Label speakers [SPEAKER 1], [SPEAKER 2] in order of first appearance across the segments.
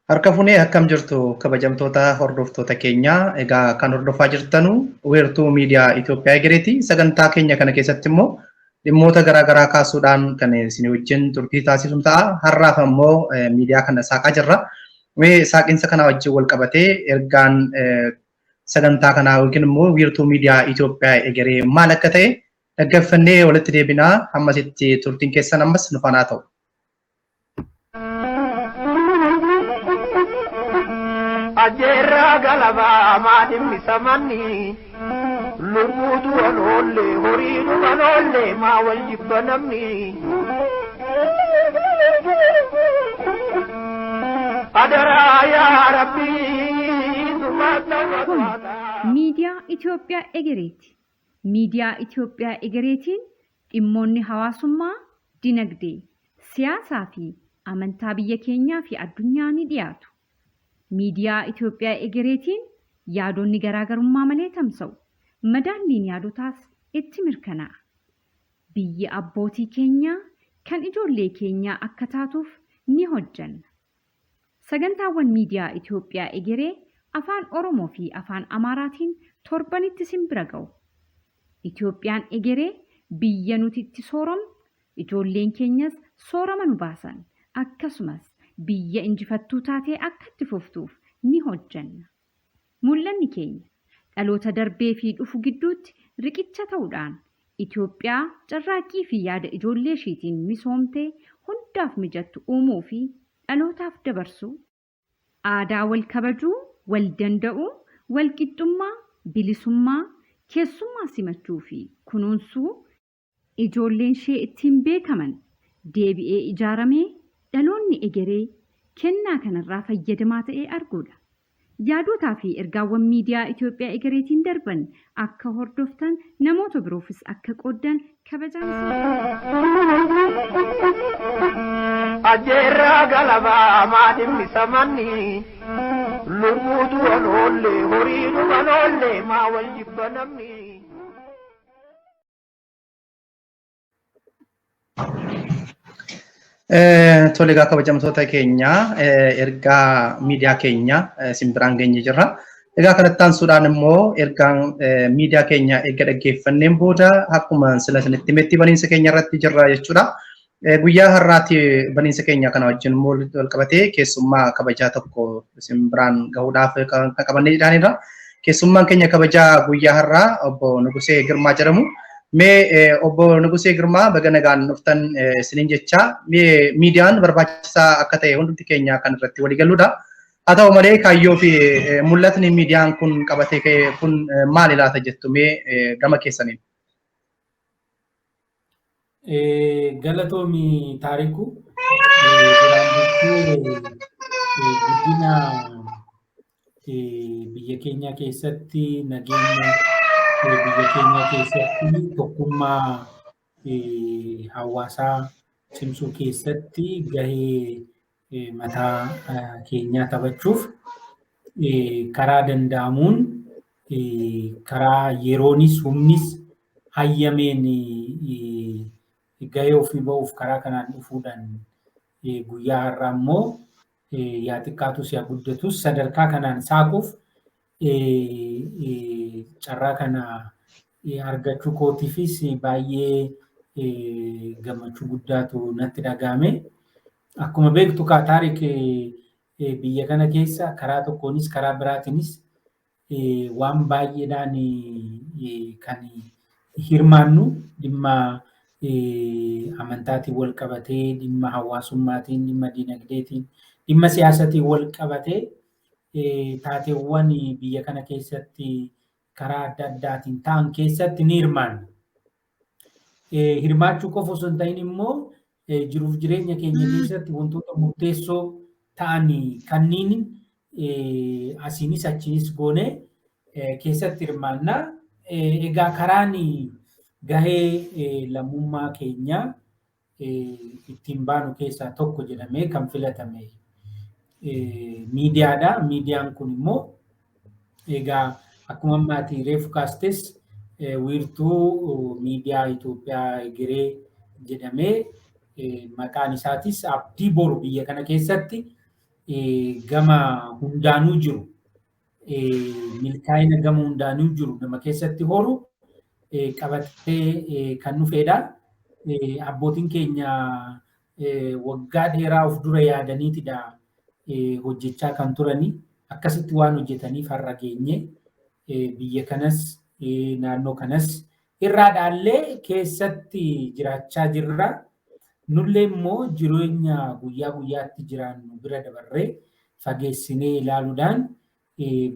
[SPEAKER 1] Harka fuunee akkam jirtu kabajamtoota hordoftoota keenyaa. Egaa kan hordofaa jirtanu Wiirtuu Miidiyaa Itoophiyaa Egereeti. Sagantaa keenya kana keessatti immoo dhimmoota garaagaraa kaasuudhaan kan isin wajjin turtii taasifnu ta'a. Har'aaf ammoo miidiyaa kana saaqaa jirra. Mee saaqiinsa kana wajjin wal qabatee ergaan sagantaa kanaa yookiin immoo Wiirtuu Miidiyaa Itoophiyaa Egeree maal akka ta'e dhaggeeffannee walitti deebinaa. Hammasitti turtiin keessan ammas nu faanaa ta'u.
[SPEAKER 2] Ajjeerraa galabaa maadhimmi samanni lubbuu du'an oolle horii dhuman oolle maa wal jibba namni. Adaraa yaa Rabbii
[SPEAKER 3] Kun miidiyaa Itoophiyaa Egereeti. Miidiyaa Itoophiyaa Egereetiin dhimmoonni hawaasummaa, dinagdee, siyaasaa fi amantaa biyya keenyaa fi addunyaa ni dhiyaatu. Miidiyaa Itoophiyaa Egereetiin yaadonni garaagarummaa malee tamsa'u. Madaalliin yaadotaas itti mirkanaa'a. Biyyi abbootii keenyaa kan ijoollee keenyaa akka taatuuf ni hojjenna. Sagantaawwan Miidiyaa Itoophiyaa Egeree Afaan Oromoo fi Afaan Amaaraatiin torbanitti isin bira ga'u. Itoophiyaan egeree biyya nuti itti sooromnu, ijoolleen keenyas soorama nu baasan, akkasumas biyya injifattuu taatee akka itti fuftuuf ni hojjenna. Mul'anni keenya dhaloota darbee fi dhufu gidduutti riqicha ta'uudhaan Itoophiyaa carraaqqii fi yaada ijoollee ishiitiin misoomtee hundaaf mijattu uumuu fi dhalootaaf dabarsuu. Aadaa wal kabajuu, wal danda'uu, wal qixxummaa, bilisummaa, keessummaa simachuu fi kunuunsuu ijoolleen ishee ittiin beekaman deebi'ee ijaaramee dhaloonni egeree kennaa kanarraa fayyadamaa ta'ee arguudha. Yaadotaa fi ergaawwan miidiyaa Itoophiyaa Egereetiin darban akka hordoftan namoota biroofis akka qooddan kabajaan isin
[SPEAKER 2] Ajjeerraa galabaa maadhimmi samanni lubbuu du'an oolle horii dhuman oolle maa wal jibba namni.
[SPEAKER 1] Tole egaa kabajamtoota keenya ergaa miidiyaa keenya isin biraan geenye jirra. Egaa kanatti aansuudhaan immoo ergaan miidiyaa keenya erga dhaggeeffanneen booda akkuma sila isinitti himetti baniinsa keenya irratti jirra jechuudha. Guyyaa har'aati baniinsa keenya kana wajjin immoo wal qabatee keessummaa kabajaa tokko isin biraan gahuudhaaf kan qabannee jedhanidha. Keessummaan keenya kabajaa guyyaa har'aa obbo Nugusee Girmaa jedhamu. Mee obbo Nugusee Girmaa baga nagaan dhuftan isiniin jecha mee miidiyaan barbaachisaa akka ta'e hundumti keenya kan irratti walii galluudha. Haa ta'u malee kaayyoo fi mul'atni miidiyaan kun qabatee ka'e kun maali laata jettu mee gama keessaniin?
[SPEAKER 4] Galatoomi Taariku. Duraan dursee guddina biyya keenya keessatti, nageenya biyya keenya keessatti, tokkummaa hawaasaa cimsuu keessatti gahee mataa keenyaa taphachuuf karaa danda'amuun, karaa yeroonis humnis hayyameen gahee ofii ba'uuf karaa kanaan dhufuudhaan guyyaa har'aa immoo yaa xiqqaatus yaa guddatus sadarkaa kanaan saaquuf carraa kana argachuu kootiifis baay'ee gammachuu guddaatu natti dhaga'ame. Akkuma beektu kaa Taarik, biyya kana keessa karaa tokkoonis karaa biraatiinis waan baay'eedhaan kan hirmaannu dhimma amantaatiin wal qabatee, dhimma hawaasummaatiin, dhimma dinagdeetiin, dhimma siyaasatiin wal qabatee taateewwan biyya kana keessatti karaa adda addaatiin ta'an keessatti ni hirmaanna. Hirmaachuu qofa osoo hin ta'in immoo jiruuf jireenya keenya keessatti wantoota murteessoo ta'an kanneen asiinis achiinis goonee keessatti hirmaanna. Egaa karaan gahee lammummaa keenyaa ittiin baanu keessaa tokko jedhamee kan filatame miidiyaadha. Miidiyaan kun immoo egaa akkuma ammaati reefu kaastes Wiirtuu Miidiyaa Itoophiyaa Egeree jedhamee maqaan isaatis abdii boru biyya kana keessatti gama hundaanuu jiru, milkaa'ina gama hundaanuu jiru nama keessatti horu qabatee kan dhufedha. Abbootiin keenya waggaa dheeraa of dura yaadaniitidha hojjechaa kan turani. Akkasitti waan hojjetaniif har'a geenye biyya kanas, naannoo kanas irraa dhaallee keessatti jiraachaa jirra. Nullee immoo jireenya guyyaa guyyaatti jiraannu bira dabarree fageessinee ilaaluudhaan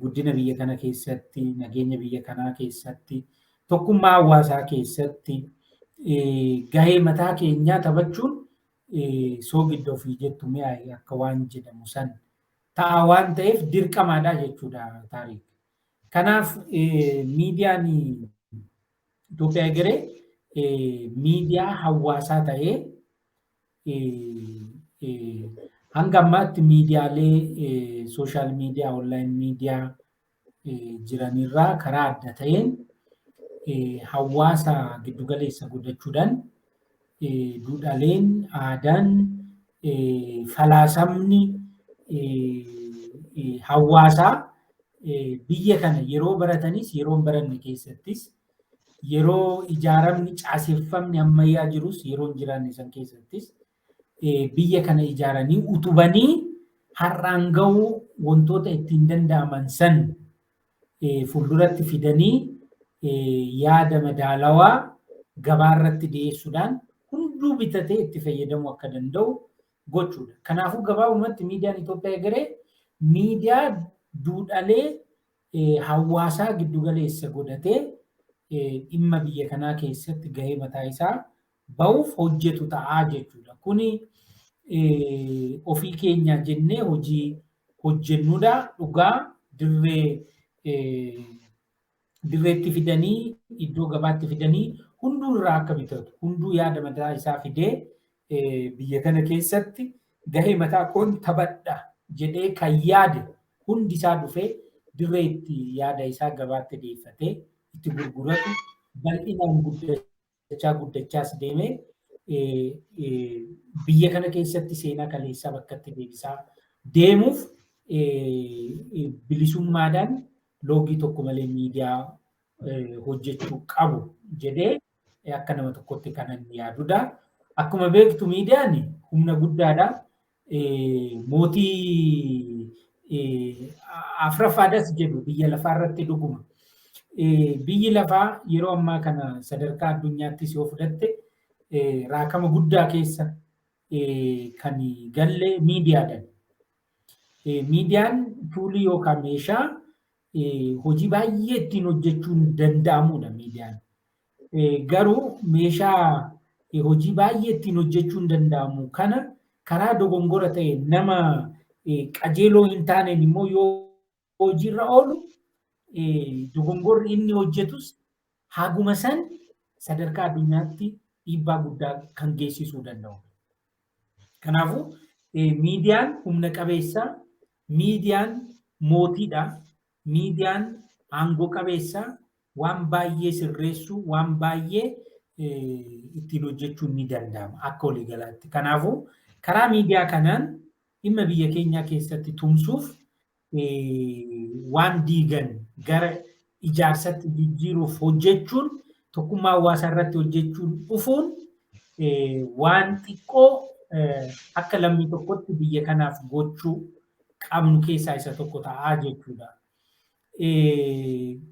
[SPEAKER 4] guddina biyya kana keessatti, nageenya biyya kanaa keessatti, tokkummaa hawaasaa keessatti gahee mataa keenyaa taphachuun soogidda ofii jettu mi'aayi akka waan jedhamu san ta'a waan ta'eef dirqamaadha jechuudha taariik. Kanaaf miidiyaan Itoophiyaa Egeree miidiyaa hawaasaa ta'ee hanga ammaatti miidiyaalee social media, online media jiranirraa karaa adda ta'een hawaasa giddugaleessa godhachuudhaan duudhaaleen, aadaan, falaasamni hawaasaa biyya kana yeroo baratanis yeroo hin baranne keessattis, yeroo ijaaramni caaseffamni ammayyaa jirus yeroo hin jiraanne san keessattis, biyya kana ijaaranii utubanii har'aan gahuu wantoota ittiin danda'aman san fuulduratti fidanii yaada madaalawaa gabaarratti dhiyeessuudhaan hunduu bitatee itti fayyadamuu akka danda'u gochuudha. Kanaafuu gabaabumatti miidiyaan Itoophiyaa Egeree miidiyaa duudhaalee hawaasaa giddugaleessa godhatee dhimma biyya kanaa keessatti gahee mataa isaa bahuuf hojjetu ta'aa jechuudha. Kuni ofii keenya jennee hojii hojjennudha. Dhugaa dirreetti fidanii, iddoo gabaatti fidanii hunduu irraa akka bitatu, hunduu yaada mataa isaa fidee biyya kana keessatti gahee mataa koon taphadha jedhee kan yaade hundi isaa dhufee dirree itti yaada isaa gabaatti dhiyeeffatee itti gurguratu bal'inaan guddachaa guddachaas deemee biyya kana keessatti seenaa kaleessaa bakkatti deebisaa deemuuf bilisummaadhaan loogii tokko malee miidiyaa hojjechuu qabu jedhee akka nama tokkotti kanan yaadudha. Akkuma beektu miidiyaan humna guddaadha. Mootii afuraffaadhas jedhu biyya lafaa irratti dhuguma. Biyyi lafaa yeroo ammaa kana sadarkaa addunyaattis yoo fudhatte raakama guddaa keessa kan galle miidiyaadhaan. Miidiyaan toolii yookaan meeshaa hojii baay'ee ittiin hojjechuun danda'amudha miidiyaan. Garuu meeshaa hojii baay'ee ittiin hojjechuun danda'amu kana karaa dogongora ta'e nama qajeeloo hin taaneen immoo yoo hojiirra oolu dogongorri inni hojjetus haguma san sadarkaa addunyaatti dhiibbaa guddaa kan geessisuu danda'u. Kanaafuu miidiyaan humna qabeessa, miidiyaan mootiidha, miidiyaan aangoo qabeessa, waan baay'ee sirreessuu, waan baay'ee ittiin hojjechuun ni danda'ama akka waliigalaatti. Kanaafuu karaa miidiyaa kanaan dhimma biyya keenyaa keessatti tumsuuf, waan diigan gara ijaarsatti jijjiiruuf hojjechuun, tokkummaa hawaasaa irratti hojjechuun dhufuun waan xiqqoo akka lammii tokkotti biyya kanaaf gochuu qabnu keessaa isa tokko ta'aa jechuudha.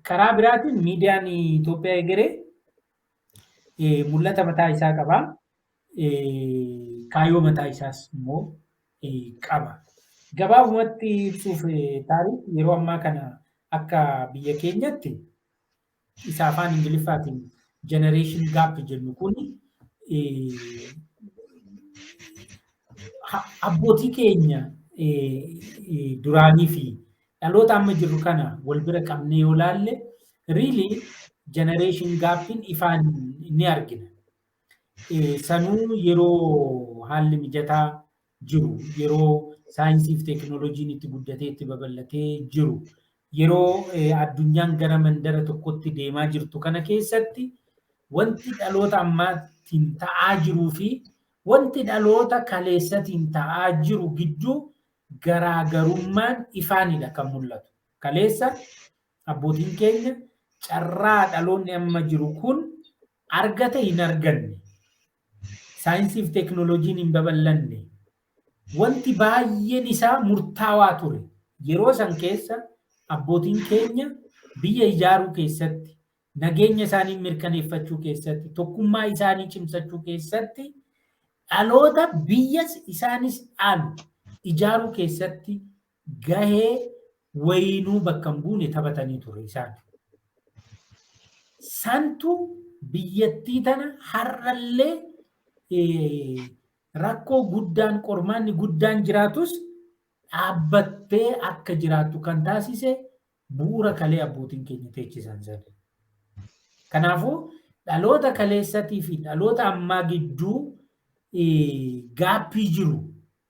[SPEAKER 4] Karaa biraatiin miidiyaan Itoophiyaa Egeree mul'ata mataa isaa qaba. Kaayyoo mataa isaas immoo qaba. Gabaabumatti ibsuuf taariik yeroo ammaa kana akka biyya keenyatti isa afaan Ingiliffaatiin generation gap jennu kun abbootii keenya duraanii fi dhaloota amma jirru kana wal bira qabnee yoo laalle really generation gapin ifaan ni argina. Sanuu yeroo haalli mijataa jiru, yeroo saayinsii fi teekinooloojiin itti guddatee itti babal'atee jiru, yeroo addunyaan gara mandara tokkotti deemaa jirtu kana keessatti wanti dhaloota ammaatiin ta'aa jiruu fi wanti dhaloota kaleessatiin ta'aa jiru gidduu Garaagarummaan ifaanidha kan mul'atu. Kaleessa abbootiin keenya carraa dhaloonni amma jiru kun argate hin arganne. Saayinsii fi teekinooloojiin hin babal'anne. Wanti baay'een isaa murtaawaa ture. Yeroo san keessa abbootiin keenya biyya ijaaruu keessatti, nageenya isaanii mirkaneeffachuu keessatti, tokkummaa isaanii cimsachuu keessatti, dhaloota biyyas isaanis dhaalu ijaaruu keessatti gahee wayinuu bakka hin buune taphatanii ture isaan. Santu biyyattii tana har'allee rakkoo guddaan, qormaanni guddaan jiraatus dhaabbattee akka jiraattu kan taasise bu'uura kalee abbootiin keenya teechisan sana. Kanaafuu dhaloota kaleessatii fi dhaloota ammaa gidduu gaappii jiru,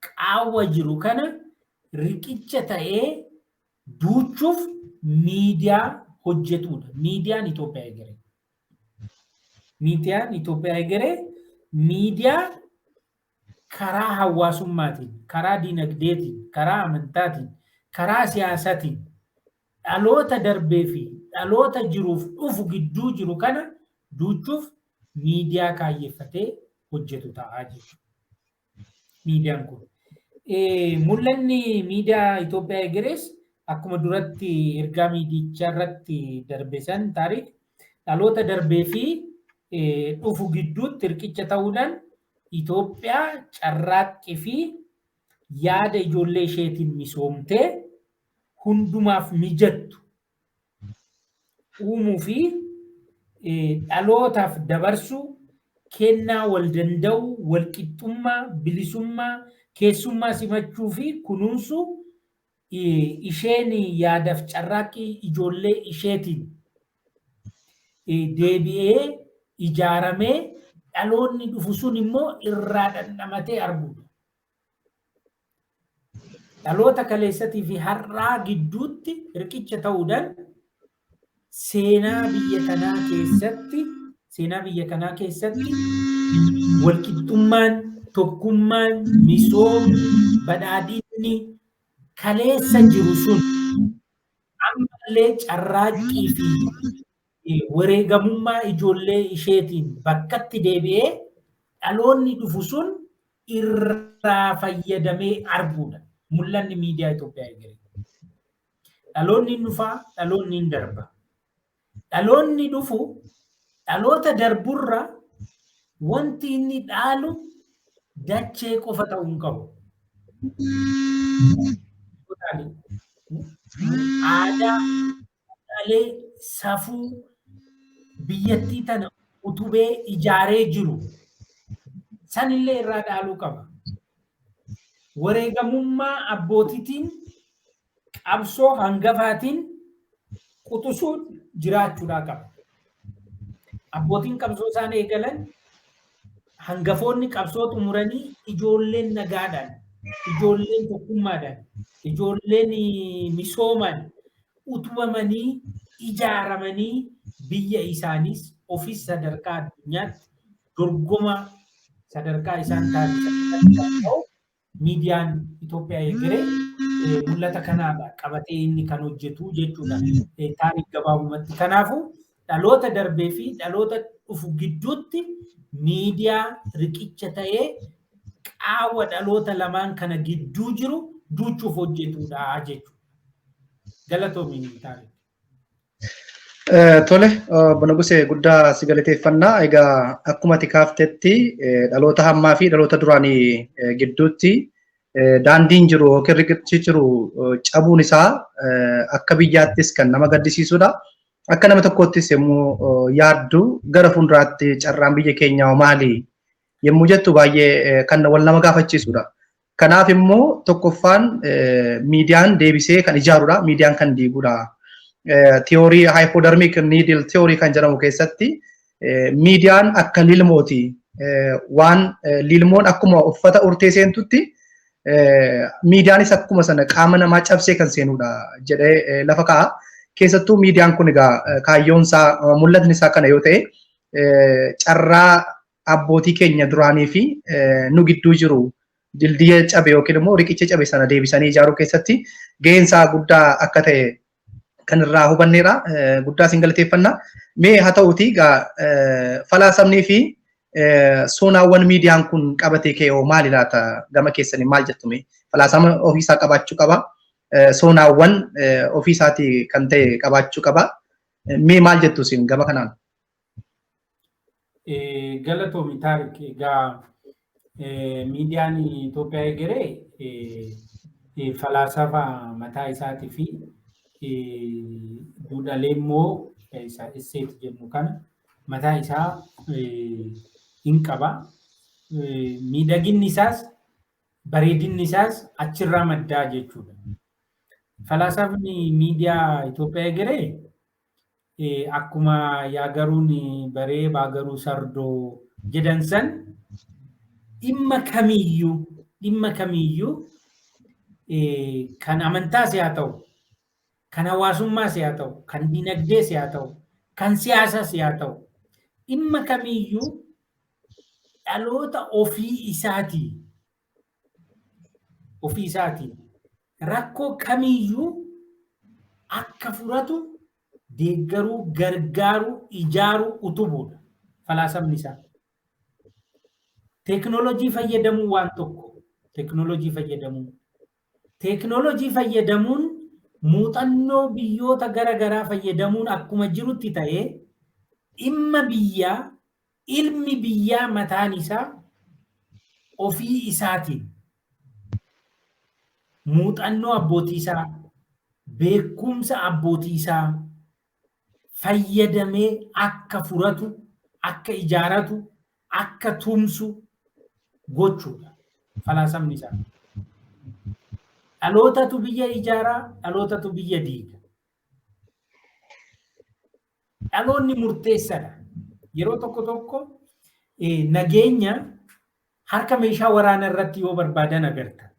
[SPEAKER 4] qaawwa jiru kana riqicha ta'ee duuchuuf miidiyaa hojjetudha. Miidiyaan Itoophiyaa Egeree. Miidiyaan Itoophiyaa Egeree miidiyaa karaa hawaasummaatiin, karaa dinagdeetiin, karaa amantaatiin, karaa siyaasatiin dhaloota darbee fi dhaloota jiruuf dhufu gidduu jiru kana duuchuuf miidiyaa kaayyeffatee hojjetu ta'aa jechuudha. Miidiyaan kun. Mul'anni miidiyaa Itoophiyaa Egerees akkuma duratti ergaa miidiyichaa irratti darbe san, taariik, dhaloota darbee fi dhufu gidduutti riqicha ta'uudhaan Itoophiyaa carraaqqii fi yaada ijoollee isheetiin misoomtee hundumaaf mijattu uumuu fi dhalootaaf dabarsuu, kennaa wal danda'u, wal qixxummaa, bilisummaa, keessummaa simachuu fi kunuunsuu isheen yaadaaf carraaqqii ijoollee isheetiin deebi'ee ijaaramee dhaloonni dhufu sun immoo irraa dhandhamatee arguudha. Dhaloota kaleessatii fi har'aa gidduutti riqicha ta'uudhaan seenaa biyya kanaa keessatti walqixxummaan, tokkummaan, misoomni, badhaadhinni kaleessa jiru sun ammallee carraaqqii fi wareegamummaa ijoollee isheetiin bakkatti deebi'ee dhaloonni dhufu sun irraa fayyadamee arguudha. Mul'anni miidiyaa Itoophiyaa Egeree. Dhaloonni hin dhufaa, dhaloonni hin darba. Dhaloonni dhufu dhaloota darburra wanti inni dhaalu dachee qofa ta'uu hin qabu. Aadaa, duudhaalee, safuu biyyattii tana utubee ijaaree jiru sanillee irraa dhaaluu qaba. Wareegamummaa abbootiitiin, qabsoo hangafaatiin quxisuun jiraachuudhaa qaba. Abbootiin qabsoo isaan eegalan, hangafoonni qabsoo xumuranii, ijoolleen nagaadhaan, ijoolleen tokkummaadhaan, ijoolleen misoomaan utubamanii ijaaramanii biyya isaaniis ofis sadarkaa addunyaatti dorgoma sadarkaa isaan taasisan ta'u miidiyaan Itoophiyaa Egeree mul'ata kanaadha qabatee inni kan hojjetu jechuudha. Taariik, gabaabumatti. Kanaafuu dhaloota darbee fi dhaloota dhufu gidduutti miidiyaa riqicha ta'ee qaawwa dhaloota lamaan kana gidduu jiru duuchuuf hojjetudha jechuudha. Galatoomi, Taariik.
[SPEAKER 1] Tole, obbo Nugusee, guddaa si galateeffannaa. Egaa akkuma ati kaaftetti dhaloota ammaa fi dhaloota duraanii gidduutti daandiin jiru yookiin riqichi jiru cabuun isaa akka biyyaattis kan nama gaddisiisudha. Akka nama tokkoottis yommuu yaaddu gara fuulduraatti carraan biyya keenyaa maali yommuu jettu baay'ee kan wal nama gaafachiisudha. Kanaaf immoo tokkoffaan miidiyaan deebisee kan ijaarudha, miidiyaan kan diigudha. Tiyoorii hypodermic needle theory kan jedhamu keessatti miidiyaan akka lilmooti. Waan lilmoon akkuma uffata urtee seentutti miidiyaanis akkuma sana qaama namaa cabsee kan seenudha jedhee lafa kaa'a. Keessattuu miidiyaan kun egaa kaayyoon isaa, mul'atni isaa kana yoo ta'e, carraa abbootii keenya duraanii fi nu gidduu jiru Dildiyya cabe yookiin immoo riqicha cabe sana deebisanii ijaaruu keessatti gaheen isaa guddaa akka ta'e kan irraa hubanneera. Guddaa isin galateeffanna. Mee haa ta'uuti egaa falaasamnii fi soonaawwan miidiyaan kun qabatee ka'e maali laata gama keessanii maal jettu mee? Falaasama ofiisaa qabaachuu qaba. Soonaawwan ofiisaatii kan ta'e qabaachuu qaba. Mee maal jettu isin gama kanaan?
[SPEAKER 4] Galatoomi Taarik, egaa miidiyaan Itoophiyaa egeree falaasafa mataa isaatii fi duudhaalee immoo isa isseet jennu kana mataa isaa hin qaba. Miidhaginni isaas bareedinni isaas achirraa maddaa jechuudha. Falaasafni miidiyaa Itoophiyaa egeree akkuma yaagaruun baree baagaruu sardoo jedhan san dhimma kamiyyuu kan amantaas haa ta'u, kan hawaasummaas haa ta'u, kan dinagdees haa ta'u, kan siyaasas haa ta'u, dhimma kamiyyuu dhaloota ofii isaatii rakkoo kamiyyuu akka furatu deeggaruu, gargaaruu, ijaaruu, utubuudha falaasamni isaa. Teeknooloojii fayyadamuu waan tokko, teeknooloojii fayyadamuu. Teeknooloojii fayyadamuun muuxannoo biyyoota gara garaa fayyadamuun akkuma jirutti ta'ee, dhimma biyyaa ilmi biyyaa mataan isaa ofii isaatiin muuxannoo abbootii isaa, beekumsa abbootii isaa fayyadamee akka furatu, akka ijaaratu, akka tumsu gochuudha falaasamni isaa. Dhalootatu biyya ijaaraa, dhalootatu biyya diiga. Dhaloonni murteessadha. Yeroo tokko tokko nageenya harka meeshaa waraanaa irratti yoo barbaadan agarta.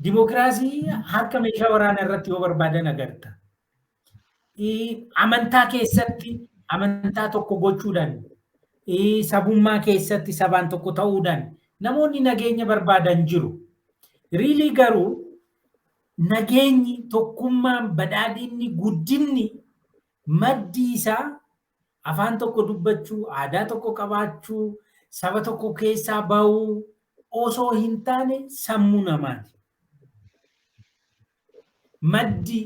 [SPEAKER 4] Dimookiraasii harka meeshaa waraanaa irratti yoo barbaadan agarta. Amantaa keessatti amantaa tokko gochuudhaan, sabummaa keessatti sabaan tokko ta'uudhaan namoonni nageenya barbaadan jiru. Really garuu nageenyi, tokkummaan, badhaadhinni, guddinni maddi isaa afaan tokko dubbachuu, aadaa tokko qabaachuu, saba tokko keessaa bahuu osoo hin taane sammuu namaati. Maddi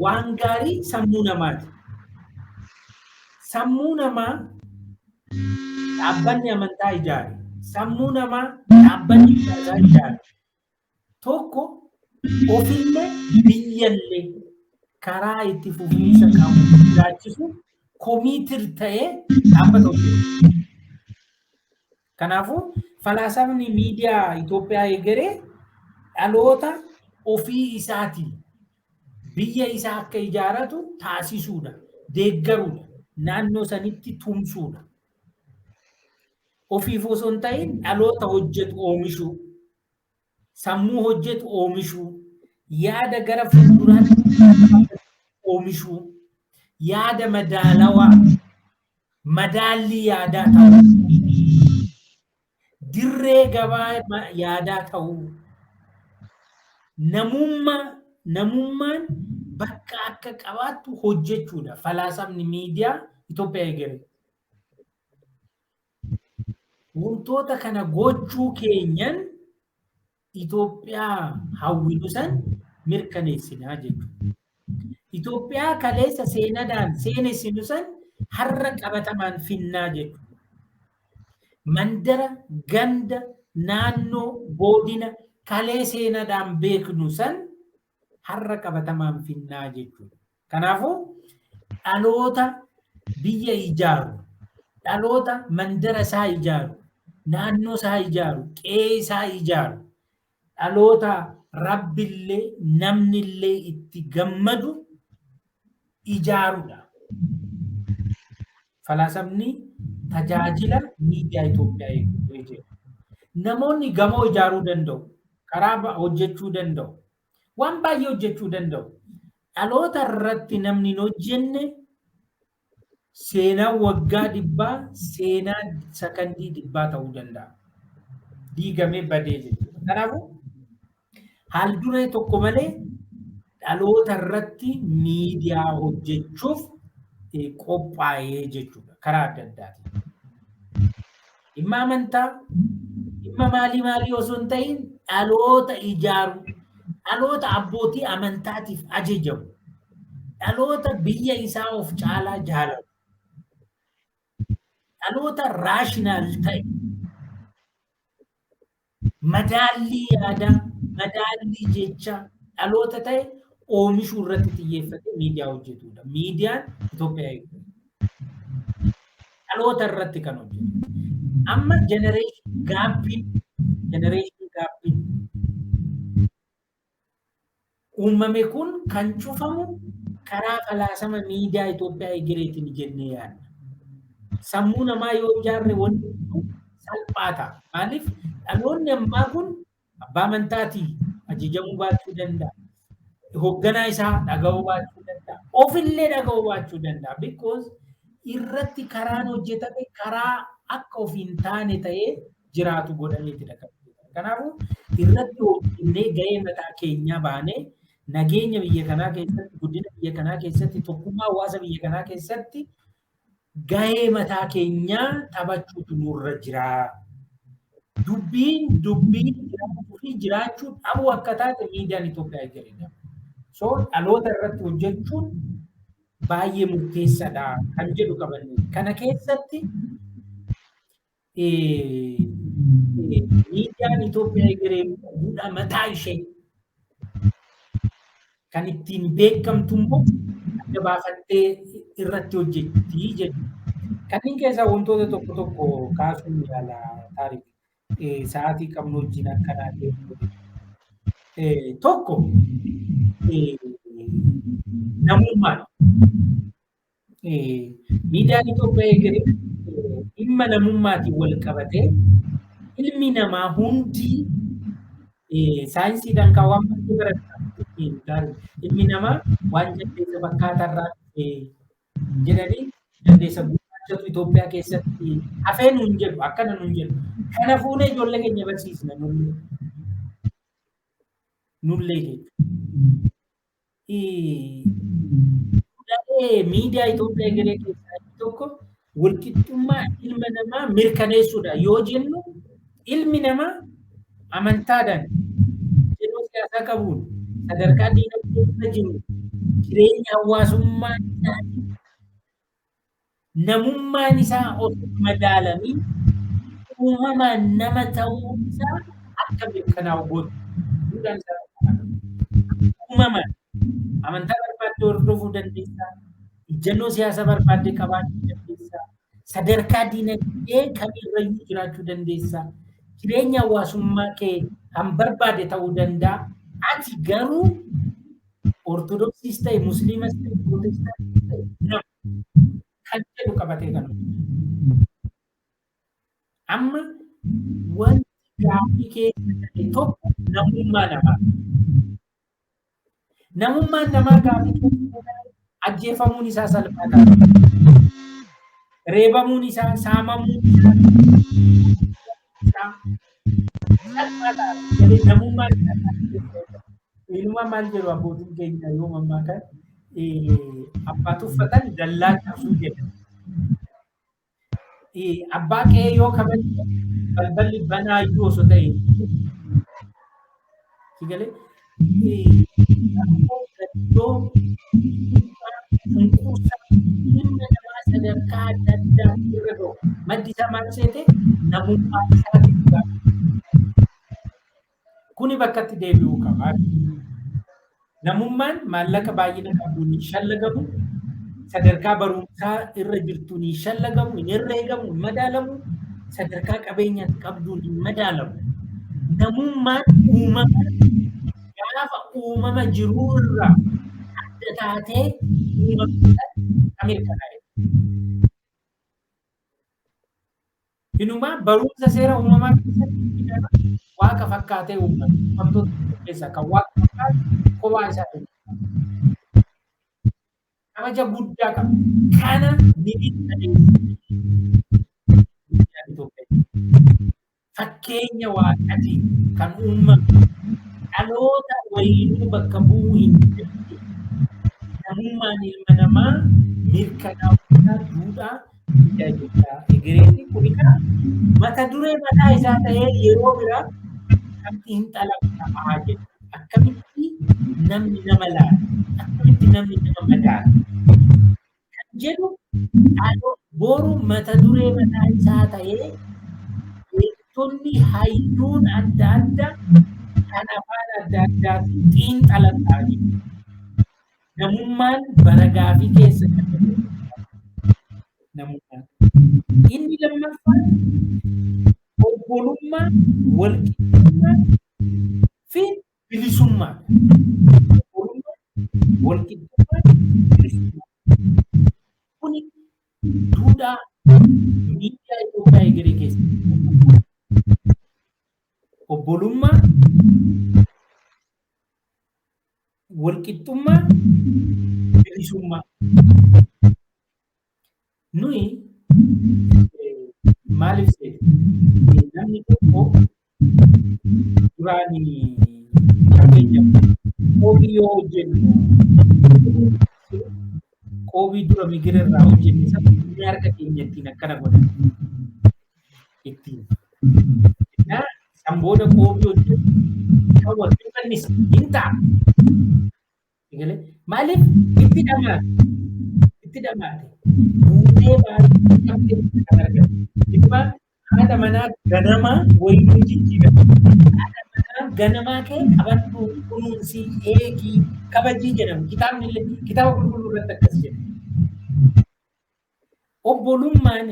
[SPEAKER 4] waan gaarii sammuu namaati. Sammuu namaa dhaabbanni amantaa ijaare, sammuu namaa dhaabbanni siyaasaa ijaare. Tokko ofillee biyyallee karaa itti fufiinsa qabu jiraachisu committed ta'ee dhaabbata hojjetu. Kanaafuu falaasamni miidiyaa Itoophiyaa egeree dhaloota ofii isaatii biyya isaa akka ijaaratu taasisuudha, deeggaruudha, naannoo sanitti tumsuudha. Ofiif osoo hin ta'in dhaloota hojjetu oomishuu, sammuu hojjetu oomishuu, yaada gara fuulduraatti oomishuu, yaada madaalawaa, madaallii yaadaa ta'uu, dirree gabaa yaadaa ta'uu, namummaa namummaan bakka akka qabaattu hojjechuudha falaasamni miidiyaa Itoophiyaa egeree. Wantoota kana gochuu keenyan Itoophiyaa hawwinu san mirkaneessinaa jechuudha. Itoophiyaa kaleessa seenadhaan seenessinu san har'a qabatamaan finnaa jechuudha. Mandara, ganda, naannoo, godina kalee seenadhaan beeknu san har'a qabatamaan finnaa jechuudha. Kanaafuu dhaloota biyya ijaaru, dhaloota mandara isaa ijaaru, naannoo isaa ijaaru, qe'ee isaa ijaaru, dhaloota rabbillee namnillee itti gammadu ijaaruudha. Falaasamni tajaajila miidiyaa Itoophiyaa eeguu. Namoonni gamoo ijaaruu danda'u, karaa hojjechuu danda'u, waan baay'ee hojjechuu danda'u. Dhaloota irratti namni hin hojjenne seenaa waggaa 100 seenaa sakandii 100 ta'uu danda'a. Diigamee badee jechuudha. Kanaafuu haal duree tokko malee dhaloota irratti miidiyaa hojjechuuf qophaa'ee jechuudha karaa adda addaatiin. Dhimma amantaa, dhimma maalii maalii osoo hin ta'in dhaloota ijaaru, dhaloota abbootii amantaatiif ajajamu, dhaloota biyya isaa of caalaa jaalatu, dhaloota rational ta'e, madaallii yaadaa, madaallii jecha dhaloota ta'e oomishuu irratti xiyyeeffatee miidiyaa hojjetudha. Miidiyaan Itoophiyaa eeguu. Dhaloota irratti kan hojjetu. Amma generation gapiin uumame kun kan cufamu karaa falaasama miidiyaa Itoophiyaa egereetiin jennee yaadna. Sammuu namaa yoo ijaarre wanti salphaa ta'a. Maaliif, dhaloonni ammaa kun abbaa amantaatii ajajamuu baachuu danda'a. Hoogganaa isaa dhaga'uu baachuu danda'a. Ofillee dhaga'uu baachuu danda'a. Because irratti karaan hojjetame karaa akka of hin taane ta'ee jiraatu godhameetidha kan hojjetame. Kanaafuu irratti hojjennee gahee mataa keenyaa baanee nageenya biyya kanaa keessatti, guddina biyya kanaa keessatti, tokkummaa hawaasa biyya kanaa keessatti gahee mataa keenyaa taphachuutu nurra jira. Dubbiin dubbii jiraachuu fi jiraachuu dhabuu akka taate miidiyaan Itoophiyaa eegalee. So dhaloota irratti hojjechuun baay'ee murteessaadha kan jedhu qabanne. Kana keessatti miidiyaan Itoophiyaa egeree duudhaa mataa ishee kan ittiin beekamtu immoo adda baafattee irratti hojjetti jechuudha. Kanneen keessaa wantoota tokko tokko kaasuun yaala, taariik sa'aatii qabnu wajjin akkanaa deemu. Tokko namummaadha. Miidiyaan Itoophiyaa egeree dhimma namummaatiin wal qabatee ilmi namaa hundi, saayinsiidhaan kan waan baay'ee baratan, ilmi namaa waan jaldeessa fakkaatarraa dhufe jedhanii, jaldeessa gurraachatu Itoophiyaa keessatti hafee nuun jedhu, akkana nuun jedhu. Kana fuunee ijoollee keenya barsiisna nullee. Nullee jechuudha. Miidiyaa Itoophiyaa egeree keessaa inni tokko walqixxummaa ilma namaa mirkaneessuudha yoo jennu, ilmi namaa amantaadhaan, yeroo siyaasaa qabuun, sadarkaa diinagdee irra jiru, jireenya hawaasummaa isaatiin namummaan isaa osoo madaalamiin uumamaan nama ta'uu isaa akka mirkanaa'u godhu. Duudhaan isaa uumamaan amantaa barbaadde hordofuu dandeessaa, ejjennoo siyaasaa barbaadde qabaachuu dandeessaa, sadarkaa diinagdee kamirrayyuu jiraachuu dandeessaa, jireenya hawaasummaa kee kan barbaade ta'uu danda'a. Ati garuu Ortodoksiis ta'e, Musliimas ta'e, Pirootestaantiis ta'e, nama kan jedhu qabatee kan hojjetu. Amma wanti gaaffii keessa ta'e tokko namummaa namaa. Namummaan namaa gaaffii keessa ta'e ajjeefamuun isaa salphaa ta'a. Reebamuun isaa, saamamuun isaa salphaa ta'a. Namummaan isaa gaaffii keessa ta'e. Inumaa maal jedhu abbootiin keenya yoo mammaakan, abbaa tuffatan dallaa cabsuu jedhan. Abbaa qe'ee yoo kabajne balballi banaa iyyuu osoo ta'e. Sigalee rakkoo, cunqursaa ilma namaa sadarkaa adda addaa irra ga'u maddi isaa maal seete? Namummaa isaatiin. Kuni bakka itti deebi'uu qaba. Namummaan maallaqa baay'ina qabduun hin shallagamu, sadarkaa barumsaa irra jirtuun hin shallagamu, hin herreegamu, hin madaalamu, sadarkaa qabeenyaatti qabduun hin madaalamu. Namummaan uumama gaafa uumama jiruu irraa adda taatee uumamte kan mirkanaa'e. Inumaa barumsa seera uumamaa keessatti waaqa fakkaatee uumame. Uumamtoota keessaa kan waaqa fakkaatu kophaa isaa ta'e. Kabaja guddaa qaba. Kana ni mirkaneessa. Fakkeenya waaqatiin kan uumame dhaloota wayinuu bakka bu'uu hin dandeenye. Namummaan ilma namaa mirkanaa'uu duudhaa miidiyaa Itoophiyaa egereeti. Kun egaa mata duree mataa isaa ta'ee yeroo biraa kan xiinxalamu ta'aa jedha. Akkamitti namni nama laala? Akkamitti namni nama madaala? Kan jedhu boru mata duree mataa isaa ta'ee beektonni hayyuun adda addaa kan afaan adda addaatiin xiinxalan ta'anii namummaan bara gaafii keessa kan jiru namummaan. Inni lammaffaan obbolummaa, walqixxummaa fi bilisummaa. Obbolummaa, walqixxummaa, bilisummaa. Kuni duudhaa miidiyaa Itoophiyaa egeree keessatti. Obbolummaa, walqixxummaa, bilisummaa. Nuyi maaliif seete? Namni tokko duraan fakkeenyaaf qoobii yoo hojjennu qoobii dura migira irraa hojjenne sana inni harka keenya ittiin akkana godha. Ittiin. Innaa san booda qoobii hojjennu kan wal fannisa hin ta'a. Egalee maaliif itti dhamaate? Itti dhamaate. Buutee baatee qabdee kan argate. Dhimma haadha manaa ganamaa wayinuu jijjiirama. Haadha manaa ganamaa kee qabadhu, kunuunsii, eegii, kabajii jedhama. Kitaabni illee kitaaba qulqulluu irratti akkas jedha. Obbolummaan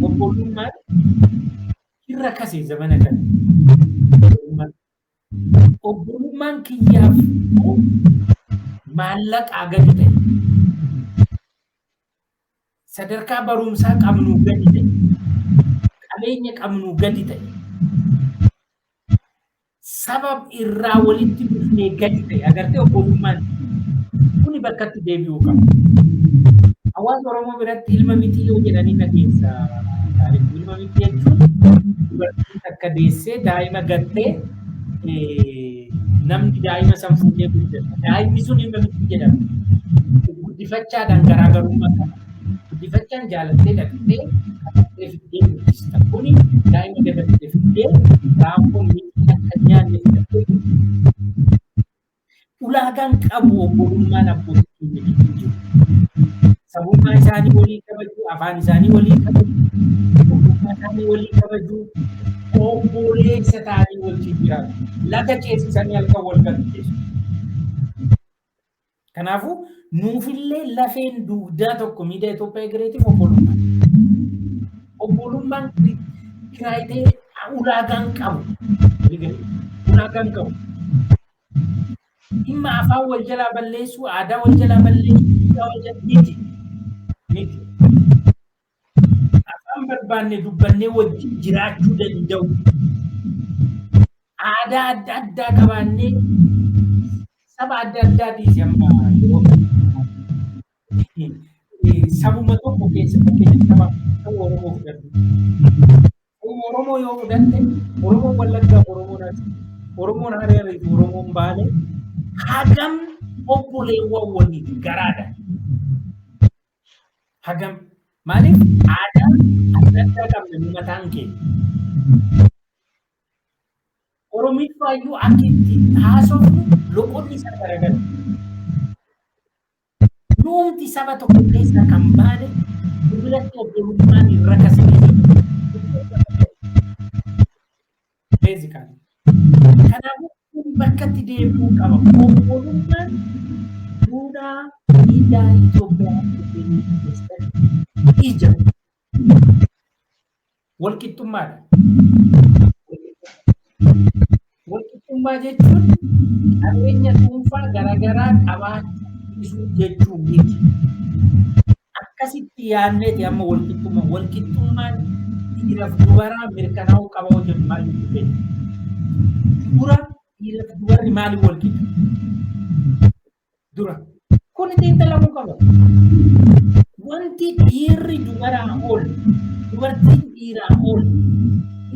[SPEAKER 4] obbolummaan irra kase zamana kana. Obbolummaan Obbolummaan kiyyaaf maallaqaa gadi ta'e. Sadarkaa barumsaa qabnuu gadi ta'e. Qabeenya qabnuu gadi ta'e. Sabab irraa walitti dhufnee gadi ta'e. Agartee obbolummaan kuni bakkatti deebi'uu qaba. Hawaasa Oromoo biratti ilma mixii yoo jedhanii dhageessa. Taariku ilma mixii jechuun dubartiin takka deessee daa'ima gattee namni daa'ima san fuudhee guddata. Daa'imni sun ilma mixii jedhama. Guddifachaadhaan garaagarummaa qaba. Guddifachaan jaalattee dhaqxee qabattee fiddee guddista. Kuni daa'ima gatattee fiddee raafuu mixii akka hin nyaanne fidattee guddista. Ulaagaan qabu obbolummaan abbootii keenya gidduu jiru. Sabummaa isaanii walii kabaju, afaan isaanii walii kabaju, ogummaa isaanii walii kabaju, obboleessa ta'anii wajjin jiraatu. Laga ceesisanii halkan wal galcheessu. Kanaafuu nuufillee lafeen dugdaa tokko miidiyaa Itoophiyaa egereetiif obbolummaa. Obbolummaan kiraayitee ulaagaan qabu. Ulaagaan qabu. Dhimma afaan wal jalaa balleessuu, aadaa wal jalaa balleessuu, duudhaa wal jalaa miti. Miti. Afaan barbaanne dubbannee wajjin jiraachuu danda'u. Aadaa adda addaa qabaannee saba adda addaa dhiisi amma yeroo sabuma tokko keessa fakkeenya saba saba Oromoo fudhadhu. Sabuma Oromoo yoo fudhatte Oromoon Wallaggaa fi Oromoon Arsii, Oromoon Hararii fi Oromoon Baalee hagam obboleewwan waliiti garaadha. Hagam maaliif aadaa adda addaa qabna nu mataan keenya. Oromiffaayyuu akka itti haasofnu loqonni isaa garagara. Nuumti saba tokko keessaa kan baane nu biratti obbolummaan hin rakasne. Basically. Kanaafuu kun bakkatti deebi'uu qaba. Obbolummaan duudhaa miidiyaa Itoophiyaa keessatti ija. Walqixxummaadha. Walqixxummaa jechuun qabeenya dhuunfaa garaagaraa qabaachuu dhiisuu jechuu miti. Akkasitti yaadneeti amma walqixxummaa. Walqixxummaan dhiiraaf dubaraa mirkanaa'uu qaba hoo jennu maal jechuu keenya? Dura dhiiraaf dubarri maaliin walqixa? Dura. Kun xiinxalamuu qaba. Wanti dhiirri dubaraa ol, dubartiin dhiiraa ol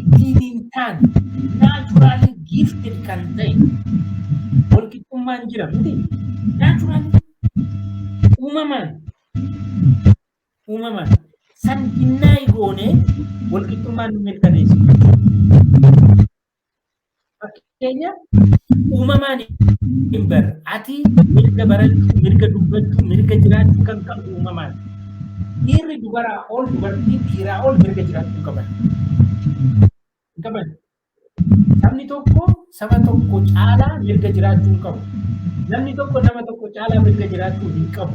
[SPEAKER 4] ittiin hin taane, naturally gifted kan ta'e walqixxummaan jira miti. Naturally, uumamaan san deny goonee walqixxummaan nu mirkaneessu. Fakkeenya, uumamaan hin barre ati mirga barachuu, mirga dubbachuu, mirga jiraachuu kan qabdu uumamaan. Dhiirri dubaraa ol, dubartiin dhiiraa ol mirga jiraachuu qaban. Hin qaban. Sabni tokko saba tokko caalaa mirga jiraachuu hin qabu. Namni tokko nama tokko caalaa mirga jiraachuu hin qabu.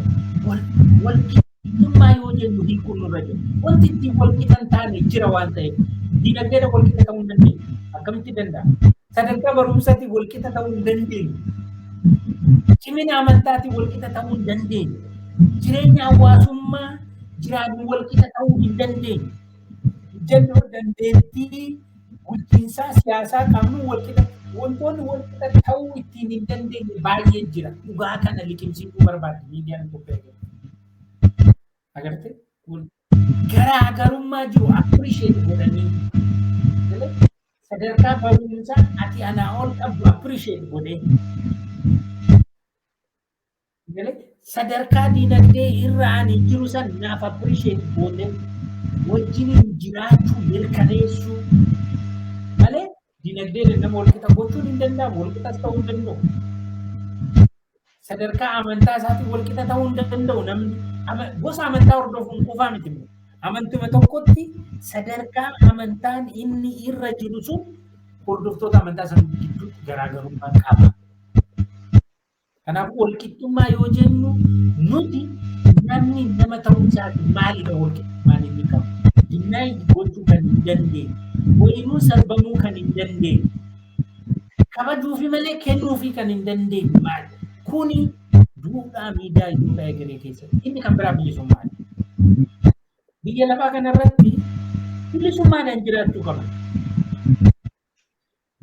[SPEAKER 4] Walqixxummaa yoo jennu hiikuun nurra jira. Wanti ittiin walqixa hin taane jira waan ta'eef, dinagdeedha walqixa ta'uu hin dandeenyu. Akkamitti danda'a? Sadarkaa barumsaatiin walqixa ta'uu hin dandeenyu. Cimina amantaatiin walqixa ta'uu hin dandeenyu. Jireenya hawaasummaa jiraannu walqixa ta'uu hin dandeenyu. Jennoo dandeettii bulchiinsaa siyaasaa qabnu walqixa, wantoonni walqixa ta'uu ittiin hin dandeenye baay'ee jira. Dhugaa kana liqimsiisuu barbaadde miidiyaan Itoophiyaa keessatti. Agartee? Garaagarummaa jiru appreciate godhanii, sadarkaa barumsaa ati anaa ol qabdu appreciate godhee, sadarkaa diinagdee irra ani jiru san naaf appreciate godhee wajjiniin jiraachuu mirkaneessuu malee, diinagdee nama walqixa gochuun hin danda'amu, walqixas ta'uu hin danda'u. Sadarkaa amantaa isaatiin walqixa ta'uu hin danda'u namni. Gosa amantaa hordofuun qofaa miti immoo. Amantuma tokkotti sadarkaa amantaan inni irra jiru sun hordoftoota amantaa sana gidduutti garaagarummaa qaba. Kanaafuu, walqixxummaa yoo jennu nuti namni nama ta'uu isaati maalidha walqixxummaan inni qabu? Deny gochuu kan hin dandeenye, wayinuu sarbamuu kan hin dandeenye, kabajuufi malee kennuufi kan hin dandeenye maali? Kuni duudhaa miidiyaa Itoophiyaa egeree keessatti. Inni kan biraa bilisummaadha. Biyya lafaa kanarratti bilisummaadhaan jiraachuu qabna.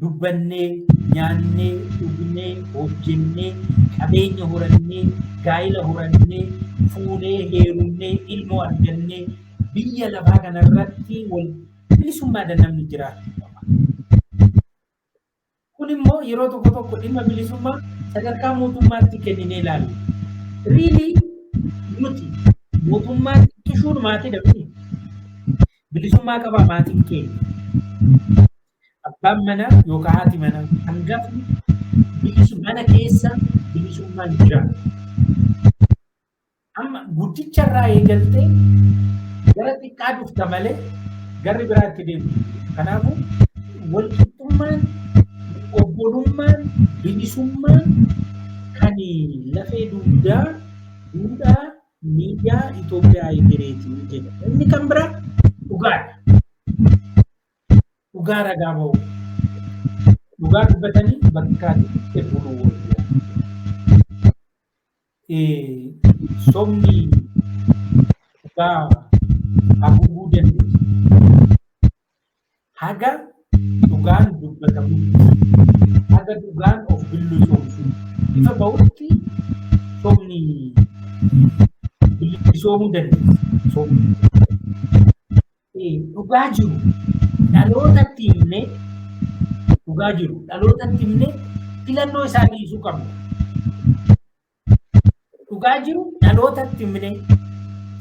[SPEAKER 4] Dubbannee, nyaannee, dhugnee, hojjennee, qabeenya horannee, gaa'ila horannee, fuunee, heerumnee, ilmoo argannee, biyya lafaa kanarratti wal bilisummaadhaan namni jiraachuu qaba. Kun immoo yeroo tokko tokko dhimma bilisummaa sadarkaa mootummaatti kenninee ilaalla. Really, nuti mootummaan xiqqishuun maatii dhabni. Bilisummaa qabaa maatiin keenya? Abbaan manaa yookaan haati manaa hangafni mana keessa bilisummaan jira. Amma guddicharraa eegaltee gara xiqqaa dhufta malee garri biraatti deemtu. Kanaafuu, walqixxummaan, obbolummaan, bilisummaan kan lafee dugdaa duudhaa miidiyaa Itoophiyaa egereeti jedha. Inni kan biraa dhugaadha. Dhugaa ragaa ba'u. Dhugaa dubbatanii bakka itti buluu wayya. Sobni dhugaa haguuguu dandeessu. Haga dhugaan dubbatamutti, haga dhugaan of bilisoomsu ifa ba'utti sobni bilisoomuu dandeessa. Sobni. Dhugaa jiru dhalootatti himnee, dhugaa jiru dhalootatti himnee filannoo isaa dhiisuu qabna. Dhugaa jiru dhalootatti himnee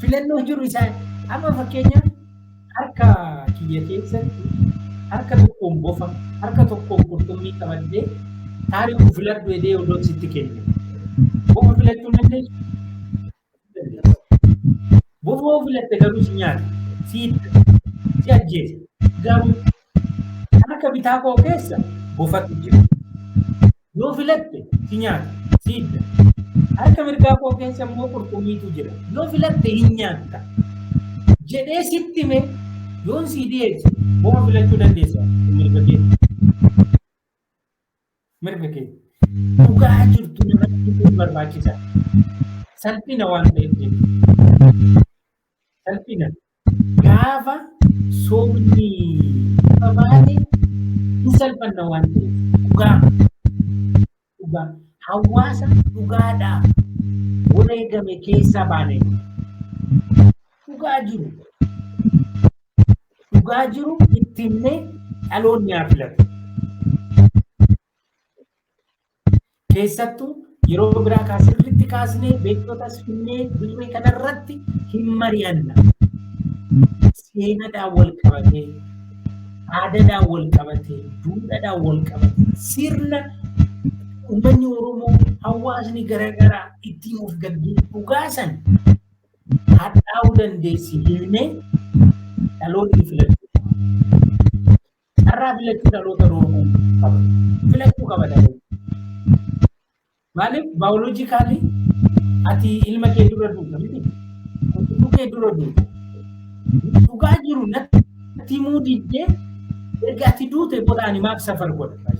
[SPEAKER 4] filannoo jiru isaa, amma fakkeenyaaf harka kiyya keessatti harka tokkoon bofa, harka tokkoon qurxummii qabadhee, "Taariku, filadhu" jedhee odoo sitti kenne. Bofa filachuu hin dandeessu? Bofa yoo filatte garuu si nyaata, si hidda, si ajjeesa. Garuu harka bitaa koo keessa bofatu jira. Yoo filatte si nyaata, si hidda. Harka mirgaa koo keessa immoo qurxummiitu jira. Yoo filatte hin nyaatta. Jedhee sitti hime yoon sii dhiyeesse, bofa filachuu dandeessa, mirga kee. Mirga kee. Dhugaa jirtu namatti himuun barbaachisaa. Salphina waan ta'eef jechuudha. Salphina. Gaafa sobni ifa baate hin salphanna waan ta'eef, dhugaa. Dhugaa. Hawaasa dhugaadhaaf wareegame keessaa baane. Dhugaa jiru. Dhugaa jiru itti himnee Dhaloonni haa filatu. Keessattuu yeroo biraa kaa sirriitti kaasnee beektotas finnee dirree kanarratti hin mari'anna. Seenadhaan wal qabatee, aadaadhaan wal qabatee, duudhaadhaan wal qabatee, sirna uummanni Oromoo hawaasni garaagaraa ittiin of gaggeessu dhugaa san hadhaa'uu dandeessi himnee dhaloonni filachuu qaba. Carraa filachuu dhaloota dhorkuu qaba. Filachuu qaba dhaloonni. Maaliif biologically ati ilma kee dura duuta miti. Quxisuu kee dura duuta. Dhugaa jiru natti himuu diddee erga ati duute booda ani maaf safar godha?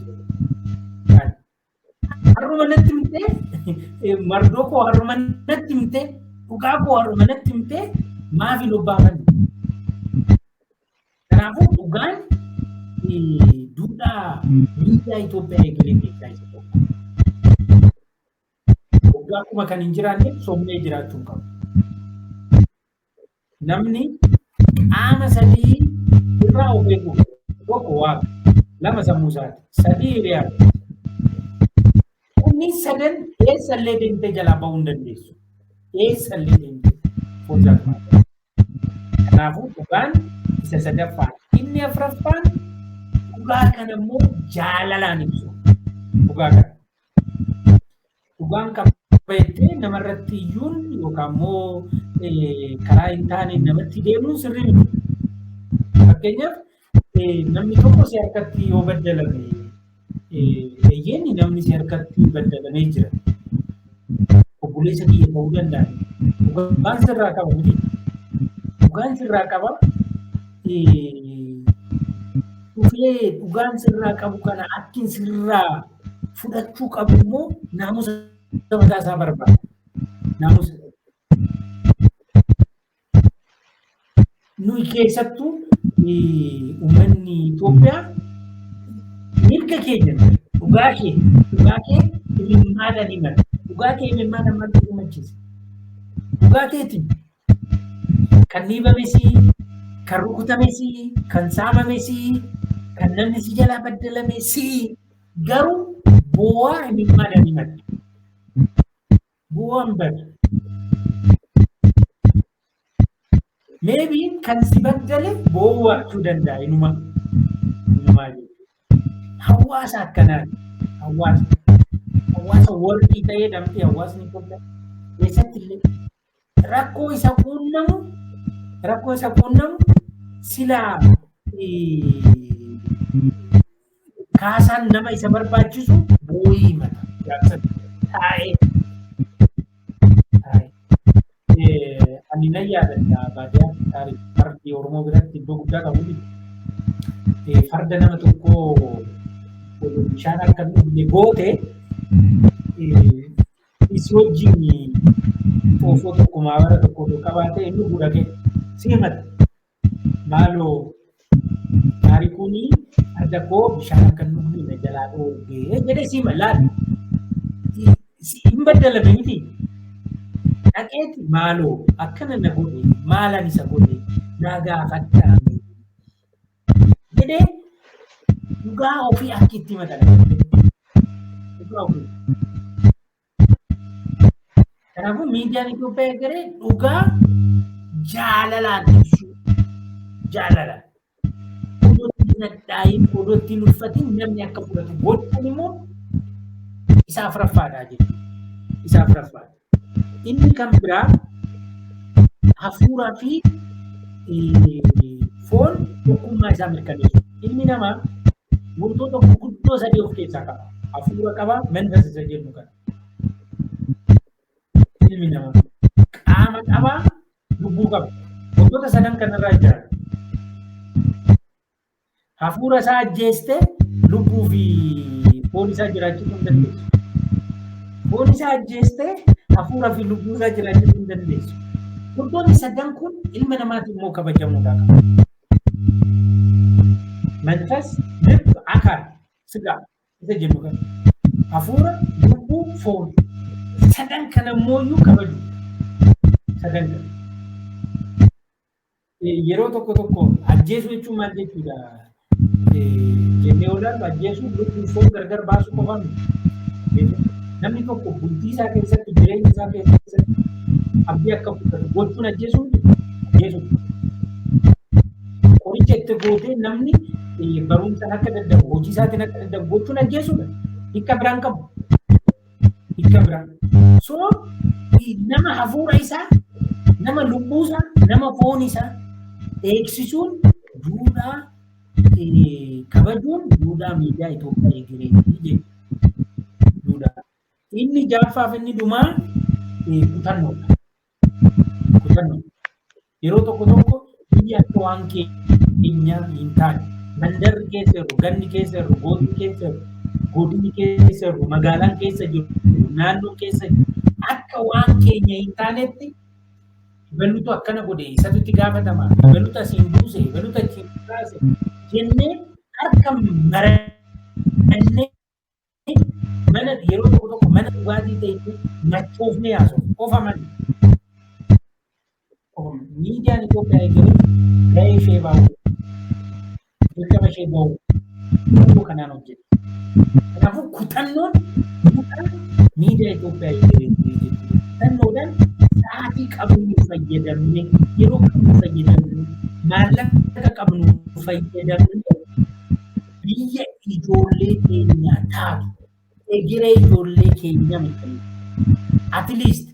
[SPEAKER 4] Har'uma natti himtee mardoo koo har'uma natti himtee dhugaa koo har'uma natti himtee maaf hin obbaafanne? Kanaafuu dhugaan duudhaa miidiyaa Itoophiyaa eegalee keessaa isa tokko. Waggaa kuma kan hin jiraanneef somnee jiraachuu hin qabu. Namni qaama sadii irraa of eeguu qaba. Tokko waaqa, lama sammuu isaati, sadii hiriyaadha. Kunniin sadan eessallee deemtee jalaa bahuu hin dandeessu. Eessallee deemtee foolzaat maata. Kanaafuu dhugaan isa sadaffaa. Inni afraffaan dhugaa kana immoo jaalalaan ibsu. Dhugaa kana. Dhugaan qaba jettee namarratti iyyuun yookaan immoo karaa hin taane namatti deemuun sirrii miti. Fakkeenyaaf namni tokko si harkatti yoo baddalame eeyyeen namni si harkatti baddalamee jira. Obboleessa kiyya ta'uu danda'a. Dhugaan sirraa qaba miti. Dhugaan sirraa qaba. Dhufee dhugaan sirraa qabu kana akkin sirraa fudhachuu qabu immoo naamusa mataa isaa barbaada. Naamusa. Nuyi keessattuu uummanni Itoophiyaa mirga keenya dhugaa kee imimmaadhaan himata. Dhugaa kee imimmaadhaan maaltu gumachiisa? Dhugaa keetiin kan dhiibames, kan rukutames, kan saamames, kan namni si jalaa baddalame si garuu bu'aa imimmaadhaan himata. Bu'aan bada. Maybe kan si baddale boo'achuu danda'a inuma. Inumaa jechuudha. Hawaasa akkanaati. Hawaasa. Hawaasa warqii ta'ee dhamtee hawaasni Itoophiyaa keessatti illee rakkoo isa quunnamu silaa kaasaan nama isa barbaachisu boo'ii himata. Jaarsa taa'ee. Taa'ee. Ani nan yaadadha baadiyyaa tarii fardi Oromoo biratti iddoo guddaa qabu. Farda nama tokkoo bishaan akka hin dhugne goote isi wajjin xoofoo tokko maabara tokko osoo qabaate inni gudhate si himata. Maaloo taarikuun farda koo bishaan akka hin dhugne na jalaa dhoorgee jedhee si hima laal. Hin baddalame miti. Dhaqeeti maaloo akkana na godhe maalan isa godhe naa gaafadhaa jedhee dhugaa ofii akka itti himatan. Dhugaa ofii. Kanaafuu miidiyaan Itoophiyaa egeree dhugaa jaalalaan ibsuu. Jaalalaan. Odoo itti hin hadhaayin, odoo itti hin ulfatin namni akka fudhatu gochuun immoo isa afuraffaadha jechuudha. Isa afuraffaadha. Inni kan biraa hafuuraa fi foon tokkummaa isaa mirkaneessu. Ilmi namaa wantoota gurguddoo sadii of keessaa qaba. Hafuura qaba, መንፈስ isa jennu kana. Ilmi namaa qaama qaba, lubbuu qaba. Wantoota sadan kanarraa jira. Hafuura isaa ajjeeste lubbuu fi foon isaa jiraachisuu hin dandeessu. Foon isaa ajjeeste hafuura fi lubbuu isaa jiraachisuu hin dandeessu. Wantoonni sadan kun ilma namaatiin immoo kabajamuudha qaba. መንፈስ, ልብ, አካል, ስጋ isa jennu kana. Hafuura, lubbuu, foon. Sadan kana immoo kabaju. Sadan kana. Yeroo tokko tokko ajjeesuu jechuun maal jechuudha? Jennee yoo ilaallu ajjeesuun lubbuu foon gargar baasuu qofa miti. Namni tokko bultii isaa keessatti, jireenya isaa keessatti abdii akka fudhatu gochuun ajjeesuu miti. Ajjeesuu. Qoricha itti gootee namni barumsaan akka dadhabu, hojii isaatiin akka dadhabu gochuun ajjeesuudha. Hiika biraan qabu. Hiika biraan. So nama hafuura isaa, nama lubbuu isaa, nama foon isaa eegsisuun, duudhaa kabajuun duudhaa miidiyaa Itoophiyaa egereeti jechuudha. Duudhaa. Inni ja'affaaf inni dhumaa kutannoodha. Kutannoo. Yeroo tokko tokko biyyi akka waan keenyaa hin taane, mandarri keessa jiru, gandi keessa jiru, gootiin keessa jiru, godinni keessa jiru, magaalaan keessa jiru, naannoon keessa jiru akka waan keenya hin taanetti, ebalutu akkana godhe, isatu itti gaafatama, ebalutu asiin buuse, ebalutu achiin kaase jennee harka marannee mana yeroo tokko tokko mana dhugaatii ta'e machoofnee haasofna. Of amanna. Miidiyaan Itoophiyaa eegalee gahee ishee bahu, dirqama ishee bahu kutannoo kanaan hojjeta. Kanaafuu kutannoon duudhaa miidiyaa Itoophiyaa eegalee jechuudha. Kutannoodhaan sa'aatii qabnu fayyadamnee, yeroo qabnu fayyadamnee, maallaqa qabnu fayyadamnee biyya ijoollee keenyaa taatu, egeree ijoollee keenyaa mirkaneessa. At least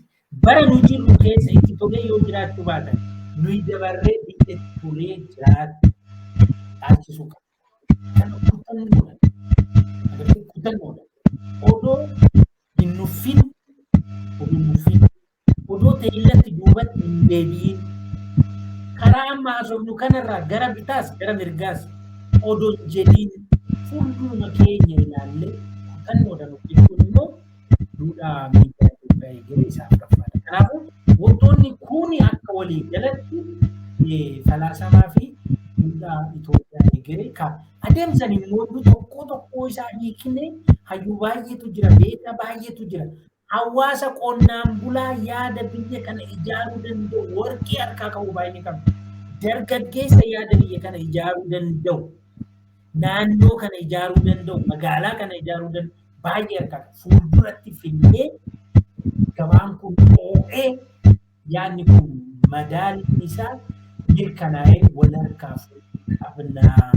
[SPEAKER 4] bara nu jirru keessa itti tolee yoo jiraachuu baatan, nuyi dabarree biyya itti tolee jiraatu dhaalchisuu qaba. Kana kutannoodha. Agartee, kutannoodha. Odoo hin nuffin, odoo hin nuffin, odoo teellatti duubatti hin deebi'in, karaa amma haasofnu kanarraa gara bitaas gara mirgaas odoo hin jedhiin, fuulduruma keenya ilaallee kutannoodhaan hojjechuun immoo duudhaa miidiyaa Itoophiyaa eegalee isaa afuraffaadha. Kanaafuu wantoonni kuni akka walii galatti falaasamaa fi duudhaa Itoophiyaa eegalee ka adeemsan immoo tokko tokkoo isaa hiiknee, hayyuu baay'eetu jira, beekaa baay'eetu jira. Hawaasa qonnaan bulaa yaada biyya kana ijaaruu danda'u warqii harkaa qabu baay'ee qabna. Dargaggeessa yaada biyya kana ijaaruu danda'u, naannoo kana ijaaruu danda'u, magaalaa kana ijaaruu danda'u baay'ee harkaa qaba. Fuulduratti finnee gabaan kun oo'ee, yaadni kun madaalli isaa mirkanaa'ee wal harkaa fuudhuu qabnaa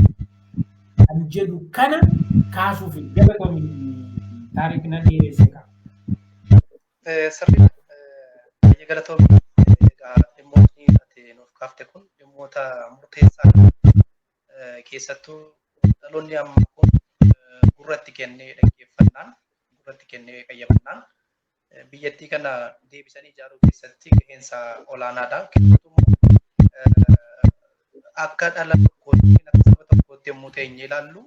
[SPEAKER 4] kan jedhu kana kaasuuf. Galatoomi Taariik, nan dheeresse qaba.
[SPEAKER 1] Sirriidha. Baay'ee galatoomi. Egaa dhimmootni ati nuuf kaafte kun dhimmoota murteessaadha. Keessattuu dhaloonni ammaa kun gurratti kennee dhaggeeffannaan, gurratti kennee qayyabannaan, biyyattii kana deebisanii ijaaruu keessatti gaheen isaa olaanaadha. Keessattuu immoo akka dhala tokkootti, akka saba tokkootti yommuu teenyee ilaallu,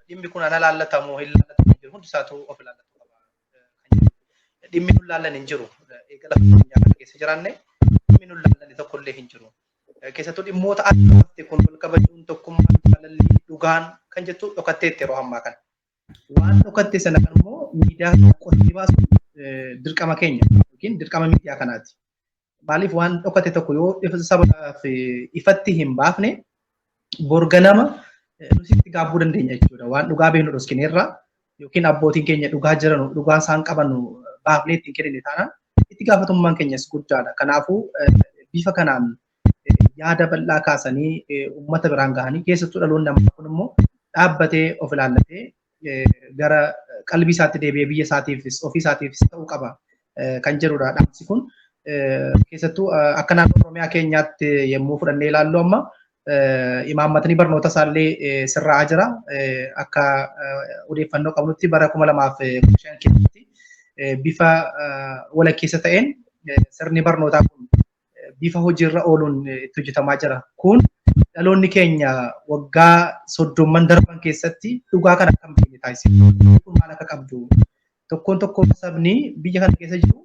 [SPEAKER 1] dhimmi kun ana laallatamu hin laallatamu hin jiru, hundi isaatu of ilaallatu qaba kan jedhu. Dhimmi nun laallan hin jiru. Eega lafa addunyaa kana keessa jiraanne dhimmi nun laallanne tokkollee hin jiru. Keessattuu dhimmoota adda kun wal kabajuun, tokkummaan, jaalalli, dhugaan kan jettu dhokatteetti yeroo ammaa kana. Waan dhokatte sana kan immoo miidiyaa qotee baasuun dirqama keenya yookiin dirqama miidiyaa kanaati. Maaliif, waan dhokate tokko yoo sabaaf ifatti hin baafne, bor ganama nuti itti gaabbuu dandeenya jechuudha. Waan dhugaa beeknu dhoskineerra yookiin abbootiin keenya dhugaa jiran, dhugaa isaan qaban baafnee ittiin kennine taanaan, itti gaafatamummaan keenyas guddaadha. Kanaafuu bifa kanaan yaada bal'aa kaasanii uummata biraan gahanii, keessattuu dhaloonni ammaa kun immoo dhaabbatee of ilaallatee gara qalbii isaatti deebi'ee biyya isaatiifis ofii isaatiifis ta'uu qaba kan jedhudha dhaamsi kun. Keessattuu akka naannoo Oromiyaa keenyaatti yommuu fudhannee ilaallu, amma imaammatni barnoota isaallee sirraa'aa jira. Akka odeeffannoo qabnutti bara 2015 keessatti bifa walakkeessa ta'een sirni barnootaa kun bifa hojiirra ooluun itti hojjetamaa jira. Kun dhaloonni keenya waggaa 30n darban keessatti dhugaa kana akka hin beekne taasise. Kun maal akka qabdu, tokkoon tokkoon sabni biyya kana keessa jiru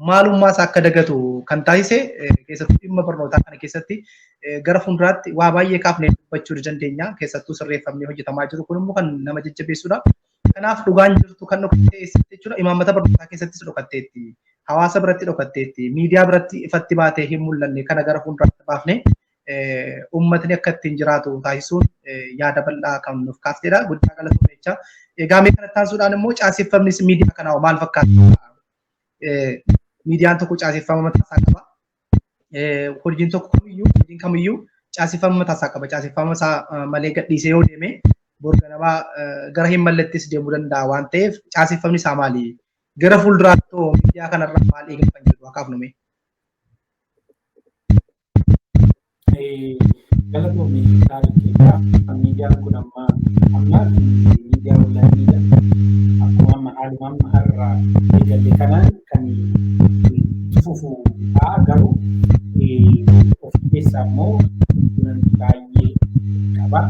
[SPEAKER 1] maalummaa isaa akka dagatu kan taasise, keessattuu dhimma barnootaa kana keessatti gara fuulduraatti waa baay'ee kaafnee dubbachuu ni dandeenya. Keessattuu sirreeffamni hojjetamaa jiru kun immoo kan nama jajjabeessudha. Kanaaf dhugaan jirtu kan dhokatte eessatti jechuudha? Imaammata barnootaa keessattis dhokatteetti. Hawaasa biratti dhokatteetti. Miidiyaa biratti ifatti baatee hin mul'anne kana gara fuulduraatti baafne Uummatni akka ittiin jiraatu taasisuun yaada bal'aa kan nuuf kaaftedha. Guddaa galatoomii jecha. Egaa mee kanatti aansuudhaan immoo caaseffamni miidiyaa kanaa maal fakkaata? Miidiyaan tokko caaseffama mataa isaa qaba. Hojiin tokko kamiyyuu, hojiin kamiyyuu caaseffama mataa isaa qaba. Caaseffama isaa malee gadhiisee yoo deeme bor ganamaa gara hin mallettis deemuu danda'a waan ta'eef, caaseffamni isaa maali? Gara fuulduraatti miidiyaa kanarraa maal eegna kan jedhu akaaf nume.
[SPEAKER 4] Galatoomii taarikii. Miidiyaan kun amma ammaa miidiyaa onlaayiniidha. Akkuma amma haaluma amma har'a eegalle kanaan kan itti fufu ta'a, garuu of keessaa immoo baay'ee qaba.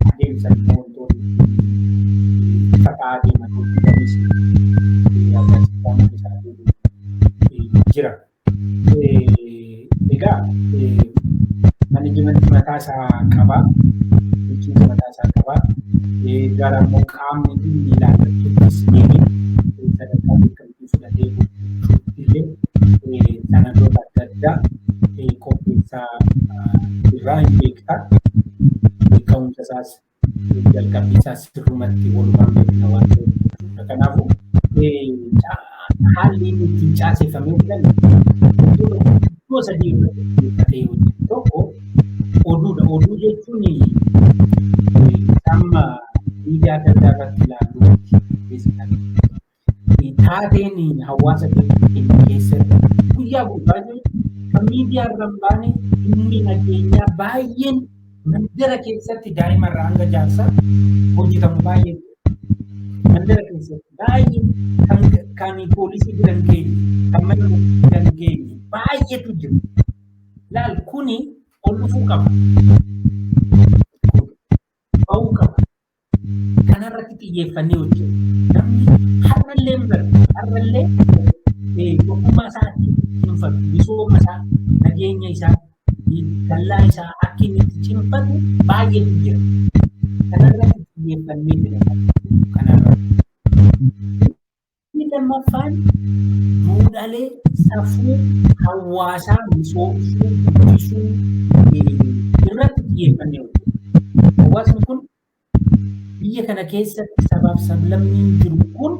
[SPEAKER 4] Adeemsa immoo wantoonni ifa ta'aa deeman hojjetanis agarsiifamaa isaa jira. Egaa manajimentii mataa isaa qaba. Bulchiinsa mataa isaa qaba. Gara immoo qaamni dhimmi ilaallatuttis deemee sadarkaa beekamtii fudhatee hojjechuutti illee sanadoota adda addaa qopheessaa irraa hin beekta. Ka'umsa isaas jalqabbii isaas sirrumatti walumaan beekna waan ta'eef. Kanaafuu haalli inni ittiin caaseffamee jiran wantoota iddoo sadii irratti xiyyeeffatee hojjetu. Tokko oduudha. Oduu jechuun amma miidiyaa adda addaa irratti ilaallu. Taateen hawaasa keenya keessatti guyyaa guyyaa kan miidiyaa irra hin baane, dhimmi nageenyaa baay'een mandara keessatti daa'ima irraa hanga jaarsaa hojjetamu baay'ee, mandara keessatti baay'ee kan poolisii bira hin geenye, kan mana murtii bira hin geenye baay'eetu jiru. Laal, kuni ol dhufuu qaba. Ba'uu qaba. Kanarratti xiyyeeffannee hojjenna. Namni har'allee hin barre, har'allee tokkummaa isaa akka itti cimfatu, misooma isaa, nageenya isaa, dallaa isaa akka inni itti cimfatu baay'eetu jira. Kanarratti xiyyeeffannee jira. Kanarratti. Inni lammaffaan duudhaalee safuu hawaasaa misoomsuu, guddisuu irratti xiyyeeffannee hojjenna. Hawaasni kun biyya kana keessatti sabaaf sablammiin jiru kun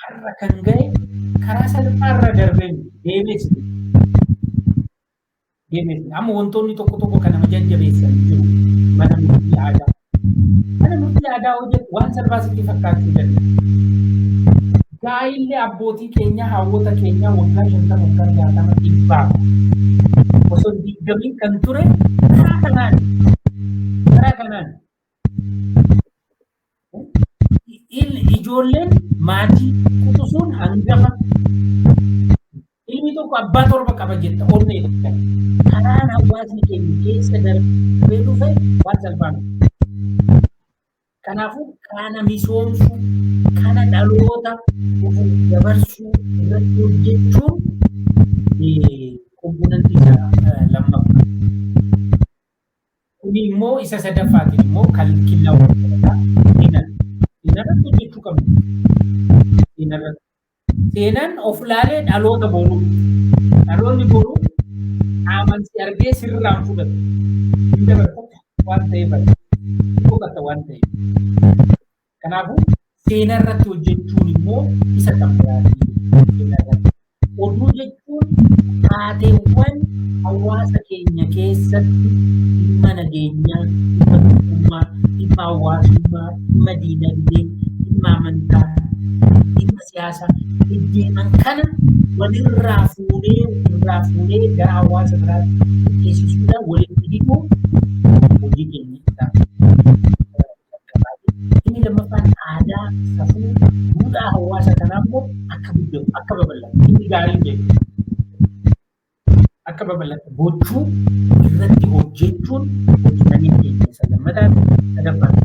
[SPEAKER 4] har'a kan ga'e karaa salphaarra darbee deemees deemees. Amma wantoonni tokko tokko kan nama jajjabeessan jiru. Mana murtii aadaa. Mana murtii aadaa hojjetu waan salphaa sitti fakkaachuu danda'a. Gaa'illi abbootii keenyaa, hawwoota keenyaa waggaa 50, waggaa 60, 100 osoo hin diigamiin kan ture karaa kanaan, karaa kanaan. Ijoolleen maatii quxisuun hangafa, ilmi tokko abbaa torba qaba jetta onnee. Karaan hawaasni keenya keessa darbee dhufe waan salphaa miti. Kanaafuu kana misoomsuu, kana dhaloota dhufu dabarsuu irratti hojjechuun komponentii isa lammaffaa. Kuni immoo isa sadaffaatiin immoo kan killaa wal qabataa seenaan. Seenarratti hojjechuu qabna. Seenarratti. Seenaan of laalee dhaloota boruu. Dhaloonni boruu qaaman si argee sirraan fudhatu. Hin dabarfata waan ta'eef, boqota waan ta'eef. Kanaafuu seenarratti hojjechuun immoo isa kan biraati. Seenarratti. Oduu jechuun taateewwan hawaasa keenya keessatti dhimma nageenyaa, dhimma tokkummaa, dhimma hawaasummaa, dhimma diinagdee, dhimma amantaa, dhimma siyaasaa deddeeman kana walirraa fuunee irraa fuunee gara hawaasa biraatti geessisuudhaan walitti hidhuu hojii keenya isaa jalqabaati. Inni lammaffaan aadaa, safuu, duudhaa hawaasa kanaa immoo akka guddatu, akka babal'atu, inni gaariin jechuudha. Akka babal'atu gochuu irratti hojjechuun hojii keenya isa lammataa. Sadaffaan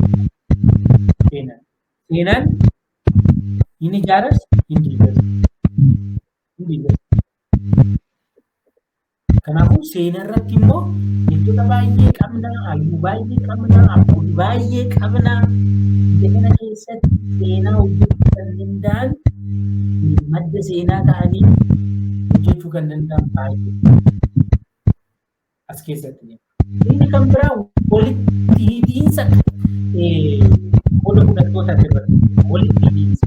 [SPEAKER 4] seenaan. Seenaan hin ijaaras, hin diigas. Hin diigas. Kanaafuu seenaa irratti immoo beektota baay'ee qabna, hayyuu baay'ee qabna, abbootii baay'ee qabna. Biyya kana keessatti seenaa hojjechuu kan danda'an, madda seenaa ta'anii hojjechuu kan danda'an baay'ee. As keessatti. Inni kan biraa walitti hidhiinsa qooda fudhattootaa irratti walitti hidhiinsa.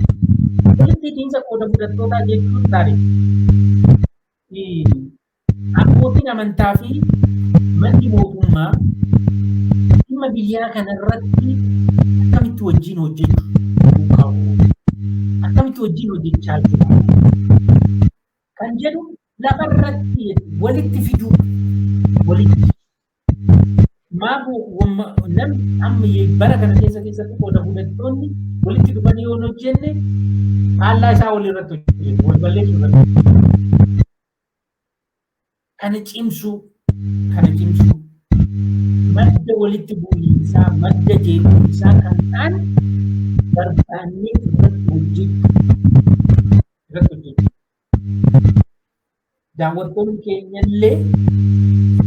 [SPEAKER 4] Walitti hidhiinsa qooda fudhattootaa jechuun taane abbootiin amantaa fi manni mootummaa dhimma biyyaa kanarratti akkamitti wajjin hojjechuu qabu? Akkamitti wajjin hojjechaa jiru? Kan jedhu lafarratti walitti fiduu, walitti. Maaf namni amma bara kana keessatti qooda fudhattoonni walitti dhufanii yoo hin hojjenne faallaa isaa walirratti hojjetu, wal balleessuu irratti. Kana cimsuu, kana cimsuu, madda walitti bu'iinsaa, madda jeequmsaa kan ta'an barbaannee irratti hojjechuu, irratti hojjechuu. Daawwattoonni keenya illee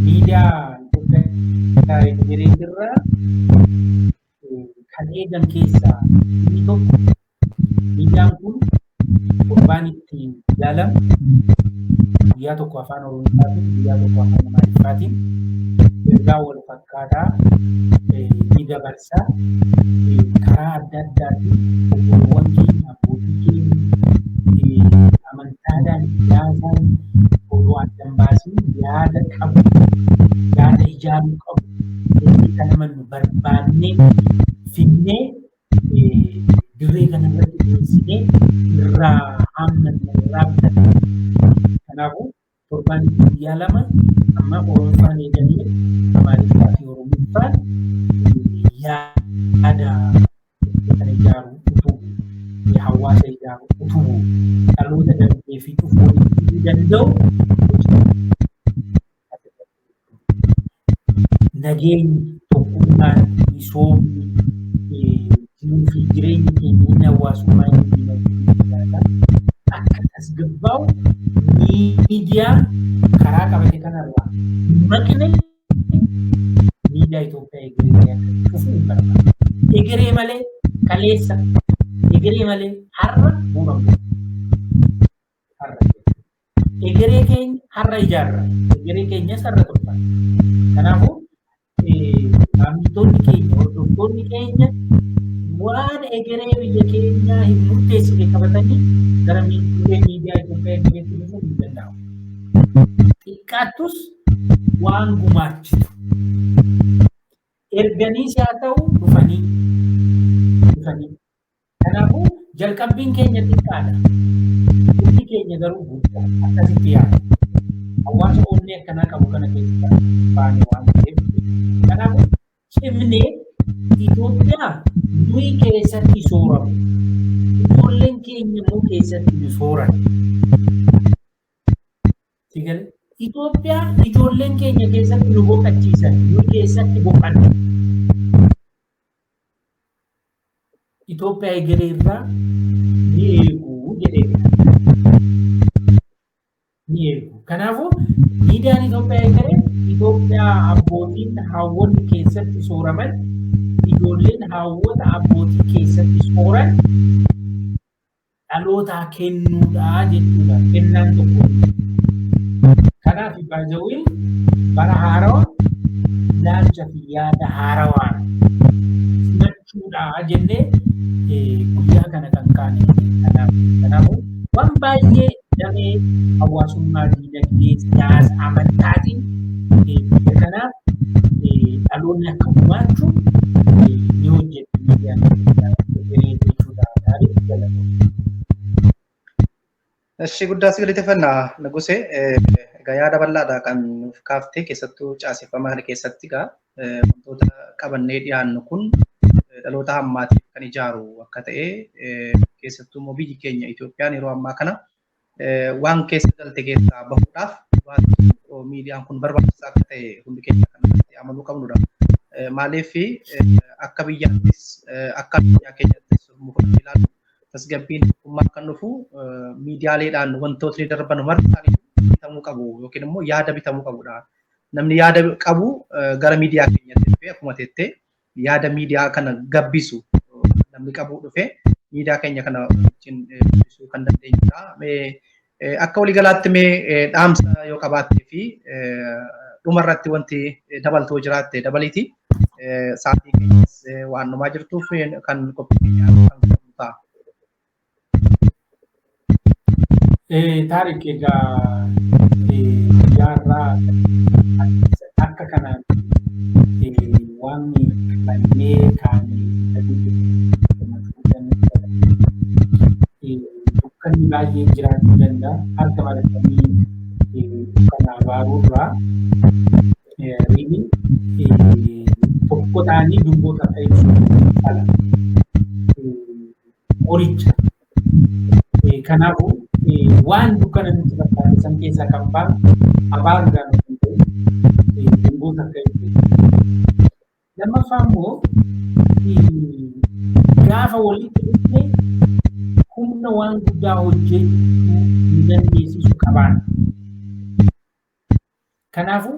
[SPEAKER 4] miidiyaa Itoophiyaa Egereetirraa kan eegan keessaa inni tokko miidiyaan kun torbaan itti ilaalamu guyyaa tokko afaan Oromootiin, guyyaa tokko afaan Amaariffaatiin ergaa wal fakkaataa ni dabarsa. Karaa adda addaatiin obboleewwan keenya, abbootii keenya amantaadhaan, siyaasaan odoo adda hin baasin yaada qabu, yaada ijaaruu qabu, inni kan amannu barbaannee finnee dirree kanarratti dhiyeessinee irraa haammanna, irraa bitanna. Kanaafuu torbaan guyyaa 2 amma Oromoffaan eegalee Amaariffaa fi Oromoffaan yaada kana ijaaru, utubu, hawaasa ijaaru, utubu, dhaloota darbee fi dhufu walitti fiduu danda'u. Nageenyi, tokkummaan, misoomni, jiruu fi jireenyi keenya inni hawaasummaa, inni dinagdee, siyaasaa akka tasgabbaa'u miidiyaa karaa qabate kanarraa hin maqne, miidiyaa Itoophiyaa egeree akka dhufu hin barbaadu. Egeree malee kaleessa, egeree malee har'a bu'uura har'a. Egeree keenya har'a ijaarra. Egeree keenyas har'a tolfanna. Kanaafuu maamiltoonni keenya, hordoftoonni keenya waan egeree biyya keenyaa hin murteessine qabatanii gara miidiyaa Itoophiyaa egereetti dhufuun hin danda'amu. Xiqqaattus waan gumaachitu. Erganiis haa ta'u dhufanii dhufanii. Kanaafuu jalqabbiin keenya xiqqaadha. Dhumni keenya garuu guddaa. Akkasitti yaada. Hawaasa onnee akkanaa qabu kana keessa baane waan ta'eef. Kanaafuu cimnee Itoophiyaa nuyi keessatti sooramu. Ijoolleen keenya immoo keessatti nu sooran. Itoophiyaa ijoolleen keenya keessatti nu boqachiisan, nu keessatti boqannu. Itoophiyaa egeree irraa ni eegu jedhee ni eegu. Kanaafuu miidiyaan Itoophiyaa egeree Itoophiyaa abbootiin haawwonni keessatti sooraman, ijoolleen haawwota abbootii keessatti sooran dhalootaa kennuudha jechuudha. Kennaan tokko. Kanaaf baay'ee bara haarawaa ilaalcha fi yaada haarawaan simachuudha jennee guyyaa kana kan kaane kanaaf. Kanaafuu waan baay'ee damee hawaasummaa, diinagdee, siyaasa, amantaatiin biyya kanaaf dhaloonni akka gumaachu ni hojjetti miidiyaan jechuudha. Gaarii galatoomaa.
[SPEAKER 1] Eshi, guddaa si galateeffanna, Nugusee. Egaa yaada bal'aadha kan nuuf kaaftee. Keessattuu caaseffama kana keessatti egaa wantoota qabannee dhiyaannu kun dhaloota ammaatiif kan ijaaru akka ta'e, keessattuu immoo biyyi keenya Itoophiyaan yeroo ammaa kana waan keessa galte keessaa bahuudhaaf miidiyaan kun barbaachisaa akka ta'e hundi keenya kan amanuu qabnudha. Maaliif akka biyyaattis akka addunyaa keenyattis yommuu ilaallu tasgabbiin tokkummaa kan dhufu miidiyaaleedhaan wantootni darban marti isaanii bitamuu qabu yookiin immoo yaada bitamuu qabudha. Namni yaada qabu gara miidiyaa keenyatti dhufee akkuma teettee yaada miidiyaa kana gabbisu namni qabu dhufee miidiyaa keenya kana wajjin guddisuu kan dandeenyudha. Mee akka waliigalaatti mee dhaamsa yoo qabaattee fi Dhumarratti wanti dabaltoo jiraatte dabaliiti. Sa'aatii keenyas waan dhumaa jirtuuf kan qophii keenyaa kan ta'a.
[SPEAKER 4] Taarik, egaa guyyaarraa akka kanaan waan qabannee kaanee dukkanni baay'een jiraachuu danda'a. Harka maratanii dukkana abaaruurraa riibi tokko ta'anii dungoo takka ibsuu fala. Qoricha. Kanaafuu waan dukkana nutti fakkaate san keessaa kan baanu abaaruudhaan osoo hin ta'in dungoo takka ibsuu. Lammaffaa immoo gaafa walitti dhufne humna waan guddaa hojjechuu nu dandeessisu qabaanna. Kanaafuu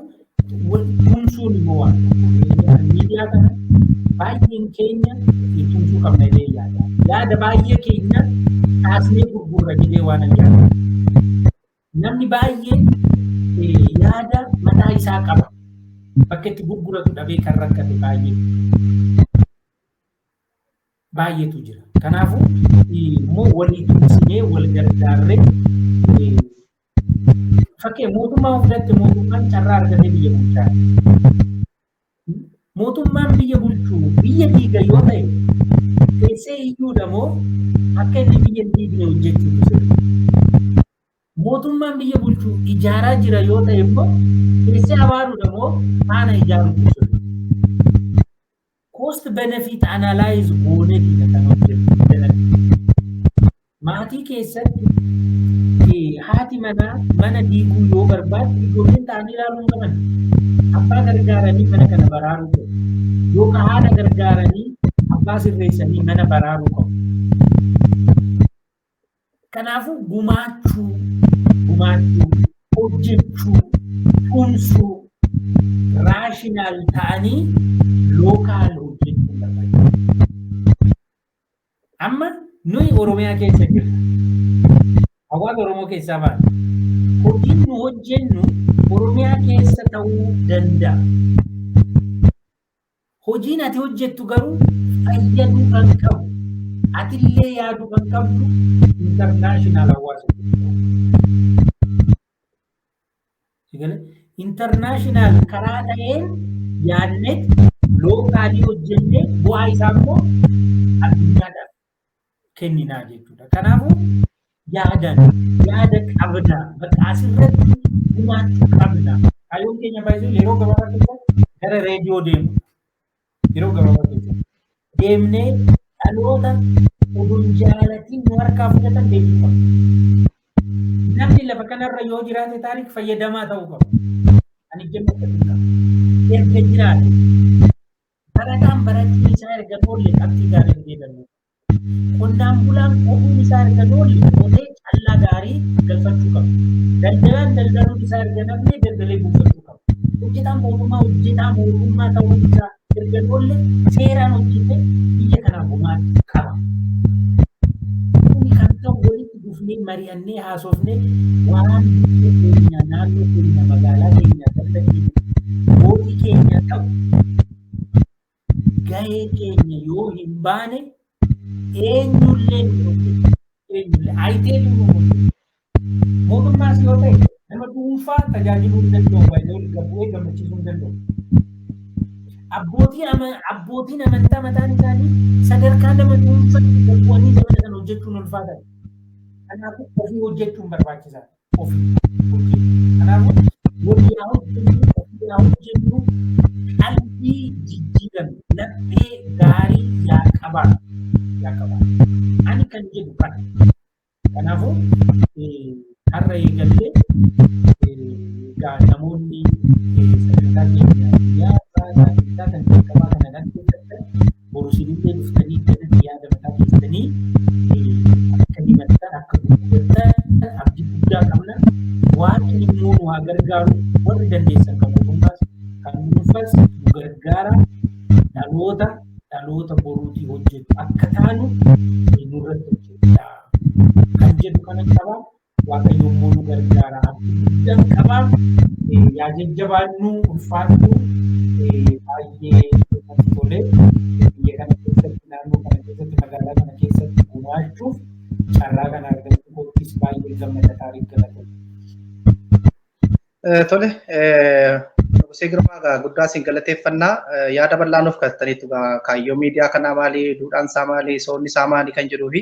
[SPEAKER 4] tumsuun immoo waan tokko. Miidiyaa kana baay'een keenya tumsuu qabna jedhee yaada. Yaada baay'ee keenya kaasnee gurgurra jedhee waan ani yaadu. Namni baay'een yaada mataa isaa qaba. Bakka itti gurguratu dhabee kan rakkate baay'ee. Baay'eetu jira. Kanaafuu immoo walii tumsinee wal gargaarree, fakkii mootummaa fudhatte, mootummaan carraa argatee biyya bulchaa. Mootummaan biyya bulchuu biyya diiga yoo ta'e, teessee iyyuudha moo akka inni biyya hin diigne hojjechuutu sirri? Mootummaan biyya bulchuu ijaaraa jira yoo ta'e immoo, teessee abaaruudha moo faana ijaaruutu sirri? Cost benefit analyze gooneetidha kan hojjetu. Maatii keessatti haati manaa mana diiguu yoo barbaadde, ijoolleen ta'anii ilaaluu hin qaban. Abbaa gargaaranii mana kana baraaruu qabu. Yookaan haadha gargaaranii abbaa sirreessanii mana baraaruu qabu. Kanaafuu gumaachuu, hojjechuu, tumsuu, rational ta'anii local hojjechuun barbaachisaadha. Amma nuyi Oromiyaa keessa jirra. Hawaasa Oromoo keessaa baana. Hojiin nu hojjennu Oromiyaa keessa ta'uu danda'a. Hojiin ati hojjettu garuu fayyaduu kan qabu, atillee yaaduu kan qabdu international hawaasa. International karaa ta'een yaadnet localii hojjennee bu'aa isaa immoo addunyaadhaaf kenninaa jechuudha. Kanaafuu yaadan yaada qabna, bakka asirratti gumaachuu qabna. Kaayyoon keenya baay'ee yeroo gabaabaa keessatti gara reediyoo deemu. Yeroo gabaabaa keessatti deemnee dhaloota oduun jaalatiin nu harkaa fudhatan deemuu qabna. Namni lafa kanarra yoo jiraate, Taarik, fayyadamaa ta'uu qaba. Ani jennu akkasii qaba. Erga jiraate, barataan barachuun isaa erga oolle qabxii gaarii fidee darbuu qaba. Qonnaan bulaan qotuun isaa erga oolle qotee callaa gaarii galfachuu qaba. Daldalaan daldaluun isaa erga namni daldalee buufachuu qaba. Hojjetaan mootummaa hojjetaa mootummaa ta'uun isaa erga oolle seeraan hojjetee biyya kanaaf gumaachuu qaba. Kuni kan ta'u walitti dhufnee mari'annee haasofnee waan biyya keenya, naannoo keenya, magaalaa keenya, ganda keenya, mootii keenya ta'u gahee keenya yoo hin baane eenyullee nu hojjetu. Eenyullee ayitee nu hojjetu. Mootummaas yoo ta'e nama dhuunfaa tajaajiluu hin danda'u, baay'ee ol bu'ee gammachiisuu hin danda'u. Abbootiin amantaa mataan isaanii sadarkaa nama dhuunfaatti gad bu'anii zamana kana hojjechuun ulfaataadha. Kanaafuu ofii hojjechuun barbaachisaadha. Ofii hojjechuu. Kanaafuu walii haa hojjennu, ofii haa hojjennu, qalbii jijjiirame, laphee gaarii yaa qabaatu. Yaa qabaatu. Ani kan jedhu kana. Kanaafuu har'a eegallee egaa namoonni sagantaa keenya guyyaa sagantaa kan jalqabaa kana dhaggeeffattan, boru isinillee dhuftanii kanatti yaada mataa keessanii akka himattan, akka gurgurattan abdii guddaa qabna. Waaqni immoo nu haa gargaaru. Warri dandeessan kan mootummaas kan dhuunfaas nu gargaara. Dhaloota boruutii hojjetu akka taanu nurratti hojjedha. Kan jedhu kana qaba. Waaqayyo immoo nu gargaara. Abdii guddaan qaba. Yaa jajjabaannu, ulfaannu, baay'ee natti tole. Biyya kana keessatti, naannoo kana keessatti, magaalaa kana keessatti gumaachuuf carraa kana argachuu koottis baay'ee gammada. Taariik, galatoomi.
[SPEAKER 1] Tole, Nugusee Girmaa, guddaa isin galateeffannaa. Yaada bal'aa nuuf kennitaniitu. Kaayyoo miidiyaa kanaa maali, duudhaan isaa maali, soonni isaa maali kan jedhuu fi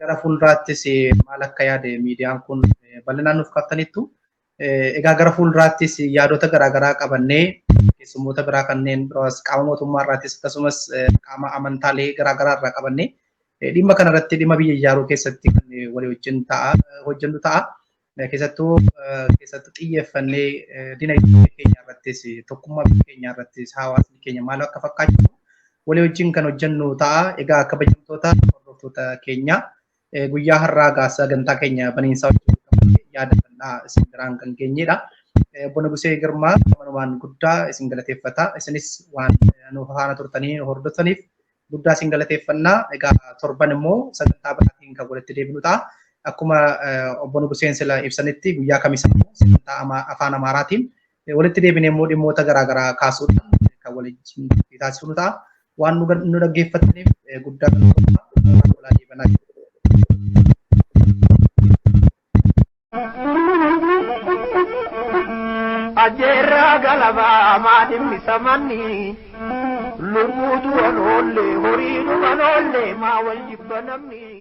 [SPEAKER 1] gara fuulduraattis maal akka yaade miidiyaan kun bal'inaan nuuf kaaftaniittu. Egaa gara fuulduraattis yaadota garaagaraa qabannee, keessummoota biraa kanneen biroos, qaama mootummaa irraattis akkasumas qaama amantaalee garaagaraa irraa qabannee dhimma kanarratti, dhimma biyya ijaaruu keessatti kan walii wajjin ta'a hojjennu ta'a. Keessattuu xiyyeeffannee dinagdee keenya irrattis, tokkummaa biyya keenya irrattis, hawaasni keenya maal akka fakkaatu walii wajjin kan hojjennu ta'a. Egaa kabajamtoota hordoftoota keenya, guyyaa har'aa gaa sagantaa keenya baniinsaa wajjin yaada bal'aa isin biraan kan geenyedha. Obbo Nugusee Girmaa kanumaan guddaa isin galateeffata. Isinis waan nu faana turtanii hordoftaniif guddaa isin galateeffannaa. Egaa torban immoo sagantaa biraatiin kan walitti deebinu ta'a. Akkuma obbo Nuguseen sila ibsanitti, guyyaa kamisaa immoo sagantaa afaan Amaaraatiin walitti deebinee immoo dhimmoota garaagaraa kaasuudhaan kan waliin taasifnu ta'a. Waan nu dhaggeeffataniif guddaa galatoomaa. Olaa deebanaa.
[SPEAKER 2] Ajjeerraa galabaa maadhimmi samanni lubbuutu wal oolle, horiidhu kan oolle, maa wal jibba namni.